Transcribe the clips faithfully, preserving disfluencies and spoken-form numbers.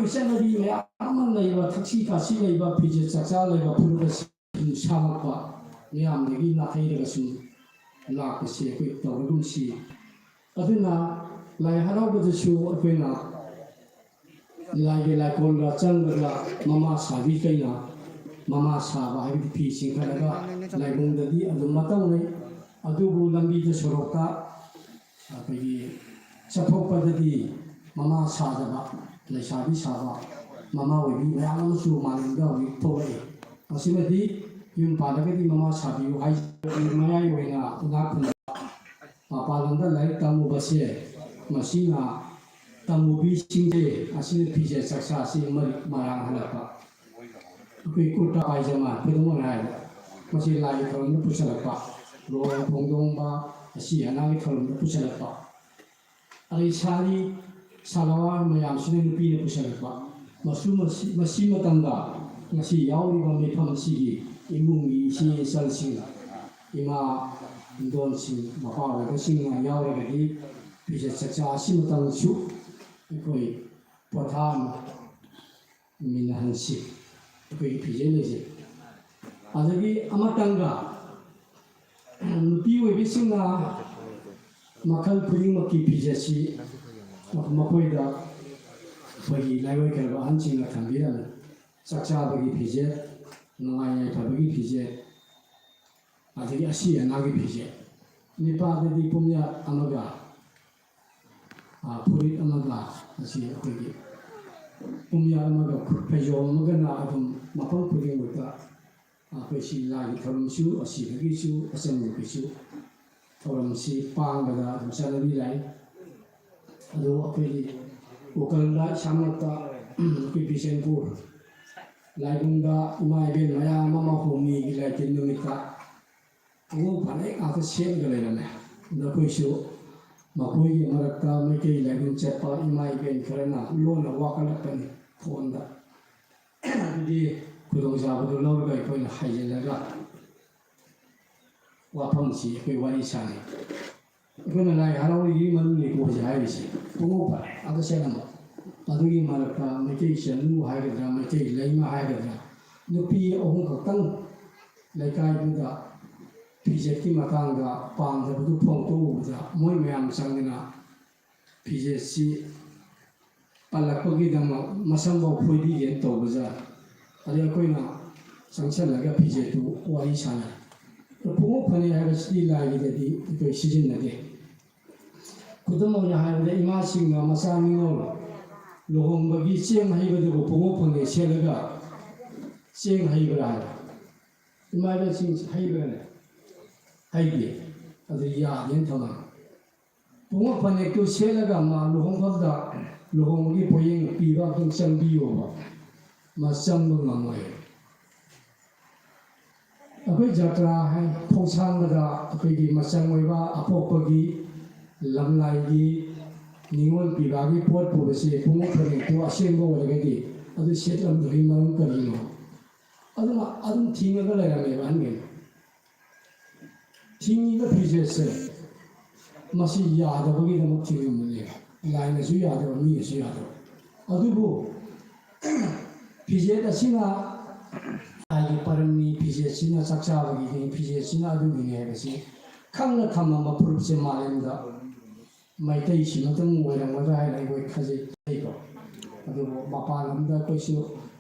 ꯆꯠꯅꯕꯤ ꯃꯌꯥꯝ ꯑꯃ ꯂꯩꯕ, ꯊꯛꯁꯤ ꯈꯥꯁꯤ ꯂꯩꯕ, ꯐꯤꯖꯦꯠ ꯆꯥꯛꯆꯥ ꯂꯩꯕ ꯐꯨꯔꯨꯞ ꯑꯁꯤ ꯁꯨꯝ ꯁꯥꯃꯛꯄ, ꯃꯤꯌꯥꯝꯗꯒꯤ ꯅꯥꯊꯩꯔꯒ ꯁꯨꯝ ꯂꯥꯛꯄꯁꯤ ꯑꯩꯈꯣꯏ ꯇꯧꯔꯒꯨꯝꯁꯤ꯫ ꯑꯗꯨꯅ ꯂꯥꯏ ꯍꯔꯥꯎꯕꯗꯁꯨ ꯑꯩꯈꯣꯏꯅ ꯂꯥꯏꯒꯤ ꯂꯥꯏꯀꯣꯟꯗ ꯆꯪꯂꯒ ꯃꯃꯥ ꯁꯥꯕꯤ ꯀꯩꯅ ꯃꯃꯥ ꯁꯥꯕ ꯍꯥꯏꯕꯗꯤ ꯐꯤ ꯆꯤꯡꯈꯠꯂꯒ ꯂꯥꯏꯕꯨꯡꯗꯗꯤ ꯑꯗꯨꯝ ꯃꯇꯧꯅꯩ꯫ ꯑꯗꯨꯕꯨ ꯂꯝꯕꯤꯗ ꯁꯣꯔꯣꯛꯇ ꯑꯩꯈꯣꯏꯒꯤ ꯆꯠꯊꯣꯛꯄꯗꯗꯤ ꯃꯃꯥ ꯁꯥꯗꯕ, ꯂꯩꯁꯥꯕꯤ ꯁꯥꯕ, ꯃꯃꯥ ꯑꯣꯏꯕꯤ ꯃꯌꯥꯝ ꯑꯃꯁꯨ ꯃꯥꯂꯦꯝꯗ ꯍꯧꯖꯤꯛ ꯊꯣꯛꯂꯛꯏ꯫ ꯃꯁꯤꯃꯗꯤ ꯌꯨꯝ ꯄꯥꯜꯂꯒꯗꯤ ꯃꯃꯥ ꯁꯥꯕꯤꯌꯨ ꯍꯥꯏ꯫ ꯃꯌꯥꯏ ꯑꯣꯏꯅ ꯏꯅꯥꯛ ꯈꯨꯟꯕ, ꯃꯄꯥꯟꯂꯣꯝꯗ ꯂꯥꯏꯔꯤꯛ ꯇꯝꯃꯨꯕꯁꯦ, ꯃꯁꯤꯅ ꯇꯝꯃꯨꯕꯤꯁꯤꯡꯁꯦ ꯑꯁꯤꯅ ꯐꯤꯖꯦꯠ ꯆꯥꯛꯆꯥꯁꯤ ꯃꯔꯤꯛ ꯃꯔꯥꯡ ꯍꯜꯂꯛꯄ꯫ ꯑꯩꯈꯣꯏ ꯀꯨꯔꯇꯥ ꯄꯥꯏꯖꯃꯥ ꯈꯨꯗꯝ ꯑꯣꯏꯅ ꯍꯥꯏꯔꯕꯗ, ꯃꯁꯤ ꯂꯥꯏꯒꯤ ꯊꯧꯔꯝꯗ ꯄꯨꯁꯤꯜꯂꯛꯄ, ꯂꯨꯍꯣꯡ ꯈꯣꯡꯗꯣꯡꯕ, ꯑꯁꯤ ꯑꯅꯥꯒꯤ ꯊꯧꯔꯝꯗ ꯄꯨꯁꯤꯜꯂꯛꯄ, ꯑꯗꯩ ꯁꯥꯔꯤ ꯁꯥꯂꯋꯥꯔ ꯃꯌꯥꯝꯁꯤꯅ ꯅꯨꯄꯤꯅ ꯄꯨꯁꯤꯜꯂꯛꯄ꯫ ꯃꯁꯨ-, ꯃꯁꯤ, ꯃꯁꯤ ꯃꯇꯝꯗ ꯉꯁꯤ ꯌꯥꯎꯔꯤꯕ ꯃꯤꯐꯝ ꯑꯁꯤꯒꯤ ꯏꯃꯨꯡꯒꯤ ꯏꯆꯦ ꯏꯆꯜꯁꯤꯡ, ꯏꯃꯥ ꯏꯟꯗꯣꯟꯁꯤꯡ, ꯃꯄꯥ ꯑꯣꯏꯕꯁꯤꯡꯅ ꯌꯥꯎꯔꯒꯗꯤ ꯐꯤꯖꯦꯠ ꯆꯛꯆꯥ ꯑꯁꯤ ꯃꯇꯝꯁꯨ ꯑꯩꯈꯣꯏ ꯄꯣꯊꯥꯃꯤꯟꯅꯍꯟꯁꯤ꯫ ꯑꯩꯈꯣꯏꯒꯤ ꯐꯤꯖꯦꯠ ꯂꯩꯖꯩ꯫ ꯑꯗꯒꯤ ꯑꯃꯇꯪꯒ ꯅꯨꯄꯤ ꯑꯣꯏꯕꯤꯁꯤꯡꯅ ꯃꯈꯜ ꯈꯨꯗꯤꯡꯃꯛꯀꯤ ꯐꯤꯖꯦꯠꯁꯤ ꯃꯈꯣꯏꯗ ꯑꯩꯈꯣꯏꯒꯤ ꯂꯥꯏꯑꯣꯏꯈ꯭ꯔꯕ ꯑꯍꯟꯁꯤꯡꯅ ꯊꯝꯕꯤꯔꯝꯃꯤ꯫ ꯆꯥꯛ ꯆꯥꯕꯒꯤ ꯐꯤꯖꯦꯠ, ꯅꯨꯡꯉꯥꯏ ꯌꯥꯏꯐꯕꯒꯤ ꯐꯤꯖꯦꯠ, ꯑꯗꯒꯤ ꯑꯁꯤ ꯑꯅꯥꯒꯤ ꯐꯤꯖꯦꯠ꯫ ꯅꯤꯄꯥꯗꯗꯤ ꯄꯨꯝꯌꯥꯠ ꯑꯃꯒ, ꯑ, ꯐꯨꯔꯤꯠ ꯑꯃꯒ, ꯑꯁꯤ ꯑꯩꯈꯣꯏꯒꯤ ꯄꯨꯝꯌꯥꯠ ꯑꯃꯒ ꯐꯩꯖꯣꯝ ꯑꯃꯒꯅ ꯑꯗꯨꯝ ꯃꯐꯝ ꯈꯨꯗꯤꯡꯃꯛꯇ ꯑꯩꯈꯣꯏ ꯁꯤ ꯂꯥꯏꯒꯤ ꯊꯧꯔꯝꯁꯨ, ꯑꯁꯤꯕꯒꯤꯁꯨ, ꯑꯆꯪꯕꯒꯤꯁꯨ ꯊꯧꯔꯝꯁꯤ ꯄꯥꯡꯕꯗ ꯑꯗꯨꯝ ꯆꯠꯅꯕꯤ ꯂꯥꯛꯏ꯫ ꯑꯗꯨ ꯑꯩꯈꯣꯏꯒꯤ ꯎꯀꯜꯗ ꯏꯁꯥꯃꯛꯇ ꯑꯩꯈꯣꯏ ꯕꯤꯁꯦꯟꯄꯨꯔ ꯂꯥꯏꯕꯨꯡꯗ ꯏꯃꯥ ꯏꯕꯦꯟ ꯃꯌꯥꯝ ꯑꯃ ꯍꯣꯃꯤꯒꯤ ꯂꯥꯏꯇꯤꯟ ꯅꯨꯃꯤꯠꯇ ꯈꯣꯡꯎꯞ ꯐꯅꯦꯛ ꯉꯥꯛꯇ ꯁꯦꯠꯂꯒ ꯂꯩꯔꯝꯃꯦ꯫ ꯑꯗ ꯑꯩꯈꯣꯏꯁꯨ ꯃꯈꯣꯏꯒꯤ ꯃꯔꯛꯇ ꯃꯩꯇꯩ ꯂꯥꯏꯕꯨꯡ ꯆꯠꯄ ꯏꯃꯥ ꯏꯕꯦꯟ ꯈꯔꯅ ꯂꯣꯟꯅ ꯋꯥꯀꯠꯂꯛꯄꯅꯤ ꯐꯣꯟꯗ꯫ ꯑꯗꯨꯗꯤ ꯈꯨꯗꯣꯡꯆꯥꯕꯗꯨ ꯂꯧꯔꯒ ꯑꯩꯈꯣꯏꯅ ꯍꯩꯖꯤꯜꯂꯒ ꯋꯥꯐꯝꯁꯤ ꯑꯩꯈꯣꯏ ꯋꯥꯔꯤ ꯁꯥꯟꯅꯩ꯫ ꯑꯩꯈꯣꯏꯅ ꯂꯥꯏ ꯍꯔꯥꯎꯔꯤꯒꯤ ꯃꯅꯨꯡꯅꯤꯀꯣ ꯍꯧꯖꯤꯛ ꯍꯥꯏꯔꯤꯁꯤ꯫ ꯈꯣꯡꯎꯞ ꯐꯅꯦꯛ ꯉꯥꯛꯇ ꯁꯦꯠꯂꯝꯕ꯫ ꯑꯗꯨꯒꯤ ꯃꯔꯛꯇ ꯃꯩꯇꯩ ꯆꯅꯨ ꯍꯥꯏꯒꯗ꯭ꯔꯥ, ꯃꯩꯇꯩ ꯂꯩꯃ ꯍꯥꯏꯒꯗ꯭ꯔꯥ, ꯅꯨꯄꯤ ꯑꯍꯨꯝ ꯈꯛꯇꯪ ꯂꯩꯀꯥꯏꯗꯨꯗ ꯐꯤꯖꯦꯠꯀꯤ ꯃꯇꯥꯡꯗ ꯄꯥꯝꯗꯕꯗꯨ ꯐꯣꯡꯗꯣꯛꯎꯕꯗ, ꯃꯣꯏ ꯃꯌꯥꯝ ꯆꯪꯗꯅ ꯐꯤꯖꯦꯠꯁꯤ ꯄꯜꯂꯛꯄꯒꯤꯗꯃꯛ ꯃꯁꯝꯐꯥꯎ ꯐꯣꯏꯕꯤꯒꯦꯅ ꯇꯧꯕꯖꯥꯠ꯫ ꯑꯗꯩ ꯑꯩꯈꯣꯏꯅ ꯆꯪꯁꯜꯂꯒ ꯐꯤꯖꯦꯠꯇꯨ ꯋꯥꯔꯤ ꯁꯥꯟꯅꯔꯦ꯫ ꯑꯗꯣ ꯄꯨꯡꯉꯣꯛ ꯐꯅꯦꯛ ꯍꯥꯏꯕꯁꯤꯗꯤ ꯂꯥꯏꯒꯤꯗꯗꯤ ꯑꯩꯈꯣꯏ ꯁꯤꯖꯤꯟꯅꯗꯦ꯫ ꯈꯨꯗꯝ ꯑꯣꯏꯅ ꯍꯥꯏꯔꯕꯗ, ꯏꯃꯥꯁꯤꯡꯅ ꯃꯆꯥ ꯅꯤꯉꯣꯜ ꯂꯨꯍꯣꯡꯕꯒꯤ ꯆꯦꯡ ꯍꯩꯕꯗꯨꯕꯨ ꯄꯨꯡꯉꯣꯛ ꯐꯅꯦꯛ ꯁꯦꯠꯂꯒ ꯆꯦꯡ ꯍꯩꯕ꯭ꯔꯥ ꯍꯥꯏꯕ꯫ ꯏꯃꯥ ꯏꯕꯦꯜꯁꯤꯡ ꯍꯩꯕ꯭ꯔꯥꯅꯦ? ꯍꯩꯇꯦ꯫ ꯑꯗꯨ ꯌꯥꯗꯦꯅ ꯊꯝꯃꯝꯃꯦ꯫ ꯄꯨꯡꯉꯣꯛ ꯐꯅꯦꯛꯇꯨ ꯁꯦꯠꯂꯒ ꯃꯥ ꯂꯨꯍꯣꯡꯐꯝꯗ ꯂꯨꯍꯣꯡꯕꯒꯤ ꯄꯣꯌꯦꯡ ꯄꯤꯕ ꯑꯝꯇꯪ ꯆꯪꯕꯤꯌꯣꯕ꯫ ꯃꯥ ꯆꯪꯕ ꯉꯝꯃꯣꯏ꯫ ꯑꯩꯈꯣꯏ ꯖꯇ꯭ꯔꯥ ꯍꯥꯏ, ꯈꯣꯡꯁꯥꯟꯕꯗ ꯑꯩꯈꯣꯏꯒꯤ ꯃꯆꯪ ꯑꯣꯏꯕ ꯑꯄꯣꯛꯄꯒꯤ, ꯂꯝꯂꯥꯏꯒꯤ, ꯅꯤꯉꯣꯜ ꯄꯤꯕꯒꯤ ꯄꯣꯠ ꯄꯨꯕꯁꯤ ꯄꯨꯡꯉꯣꯛ ꯐꯅꯦꯛꯇꯨ ꯑꯁꯦꯡꯕ ꯑꯣꯏꯔꯒꯗꯤ ꯑꯗꯨ ꯁꯦꯠꯂꯝꯗꯕꯒꯤ ꯃꯔꯝ ꯀꯔꯤꯅꯣ? ꯑꯗꯨꯅ ꯑꯗꯨꯝ ꯊꯤꯡꯉꯒ ꯂꯩꯔꯝꯃꯦꯕ ꯑꯍꯟꯈꯩꯅ꯫ ꯊꯤꯡꯉꯤꯕ ꯐꯤꯖꯦꯠꯁꯦ ꯃꯁꯤ ꯌꯥꯗꯕꯒꯤꯗꯃꯛ ꯊꯤꯡꯉꯝꯕꯅꯦꯕ꯫ ꯂꯥꯏꯅꯁꯨ ꯌꯥꯗꯕ, ꯃꯤꯅꯁꯨ ꯌꯥꯗꯕ꯫ ꯑꯗꯨꯕꯨ ꯐꯤꯖꯦꯠ ꯑꯁꯤꯅ ꯂꯥꯏꯒꯤ ꯄꯔꯝꯅꯤ, ꯐꯤꯖꯦꯠꯁꯤꯅ ꯆꯥꯛ ꯆꯥꯕꯒꯤꯅꯤ, ꯐꯤꯖꯦꯠꯁꯤꯅ ꯑꯗꯨꯒꯤꯅꯤ ꯍꯥꯏꯕꯁꯤ ꯈꯪꯅ ꯊꯝꯃꯝꯕ ꯐꯨꯔꯨꯞꯁꯦ ꯃꯥꯂꯦꯝꯗ ꯃꯩꯇꯩꯁꯤꯃꯇꯪ ꯑꯣꯏꯔꯝꯒꯗ꯭ꯔꯥ ꯍꯥꯏꯅ ꯑꯩꯈꯣꯏ ꯈꯟꯖꯩꯀꯣ꯫ ꯑꯗꯨꯕꯨ ꯃꯄꯥꯟ ꯂꯝꯗ ꯑꯩꯈꯣꯏꯁꯨ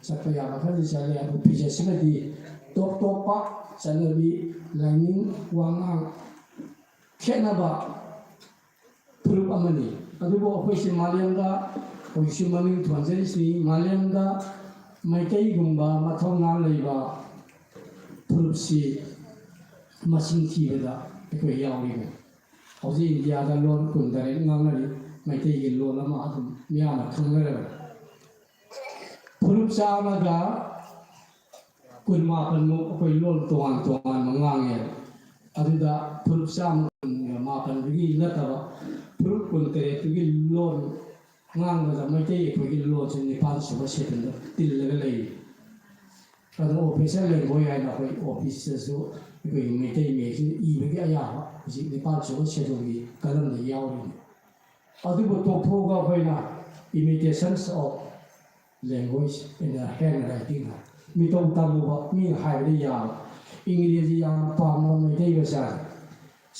ꯆꯠꯄ ꯌꯥꯕ ꯈꯔꯗꯤ ꯆꯠꯂꯦ꯫ ꯑꯗꯨ ꯐꯤꯖꯦꯠꯁꯤꯃꯗꯤ ꯇꯣꯞ ꯇꯣꯞꯄ ꯆꯠꯅꯕꯤ, ꯂꯥꯏꯅꯤꯡ, ꯋꯥꯉꯥꯡ ꯈꯦꯠꯅꯕ ꯐꯨꯔꯨꯞ ꯑꯃꯅꯤ꯫ ꯑꯗꯨꯕꯨ ꯑꯩꯈꯣꯏꯁꯤ ꯃꯥꯂꯦꯝꯗ, ꯍꯧꯖꯤꯛꯁꯨ ꯃꯃꯤꯡ ꯊꯣꯟꯖꯔꯤꯁꯤ ꯃꯥꯂꯦꯝꯗ ꯃꯩꯇꯩꯒꯨꯝꯕ ꯃꯊꯧꯅꯥ ꯂꯩꯕ ꯐꯨꯔꯨꯞꯁꯤ ꯃꯁꯤꯡ ꯊꯤꯕꯗ ꯑꯩꯈꯣꯏ ꯌꯥꯎꯔꯤꯕꯅꯤ꯫ ꯍꯧꯖꯤꯛ ꯏꯟꯗꯤꯌꯥꯗ ꯂꯣꯟ ꯀꯨꯟꯇꯔꯦꯠ ꯉꯥꯡꯅꯔꯤ, ꯃꯩꯇꯩꯒꯤ ꯂꯣꯟ ꯑꯃ ꯑꯗꯨꯝ ꯃꯤꯌꯥꯝꯅ ꯈꯪꯅꯔꯕꯅꯤ꯫ ꯐꯨꯔꯨꯞ ꯆꯥꯝꯃꯒ ꯀꯨꯟꯃꯥꯄꯟꯃꯨꯛ ꯑꯩꯈꯣꯏ ꯂꯣꯟ ꯇꯣꯉꯥꯟ ꯇꯣꯉꯥꯟꯕ ꯉꯥꯡꯉꯦ꯫ ꯑꯗꯨꯗ ꯐꯨꯔꯨꯞ ꯆꯥꯝꯃ ꯀꯨꯟꯒ ꯃꯥꯄꯟꯗꯨꯒꯤ ꯅꯠꯇꯕ, ꯐꯨꯔꯨꯞ ꯀꯨꯟꯇꯔꯦꯠꯇꯨꯒꯤ ꯂꯣꯟ ꯉꯥꯡꯕꯗ ꯃꯩꯇꯩ ꯑꯩꯈꯣꯏꯒꯤ ꯂꯣꯟꯁꯤ ꯅꯤꯄꯥꯜ ꯁꯨꯕ ꯁꯦꯗꯨꯜꯗ ꯇꯤꯜꯂꯒ ꯂꯩꯔꯤ꯫ ꯑꯗꯣ ꯑꯣꯐꯤꯁꯦꯜ ꯂꯦꯡꯒ꯭ꯋꯦꯖ ꯍꯥꯏꯅ ꯑꯩꯈꯣꯏ ꯑꯣꯐꯤꯁꯇꯁꯨ ꯑꯩꯈꯣꯏꯒꯤ ꯃꯩꯇꯩ ꯃꯌꯦꯛꯁꯤ ꯏꯕꯒꯤ ꯑꯌꯥꯕ ꯍꯧꯖꯤꯛ ꯅꯤꯄꯥꯜ ꯁꯨꯕ ꯁꯦꯗꯨꯜꯒꯤ ꯀꯂꯝꯗ ꯌꯥꯎꯔꯤꯅꯤ꯫ ꯑꯗꯨꯕꯨ ꯇꯣꯛꯊꯣꯛꯑꯒ ꯑꯩꯈꯣꯏꯅ Imitations of language in the handwriting ꯍꯥꯏ꯫ ꯃꯤꯇꯧ ꯇꯝꯃꯨꯕ, ꯃꯤꯅ ꯍꯥꯏꯕꯗ ꯌꯥꯕ꯫ ꯏꯪꯒ꯭ꯔꯦꯖꯤ ꯌꯥꯝ ꯄꯥꯝꯕ ꯃꯩꯇꯩ ꯃꯆꯥꯁꯦ꯫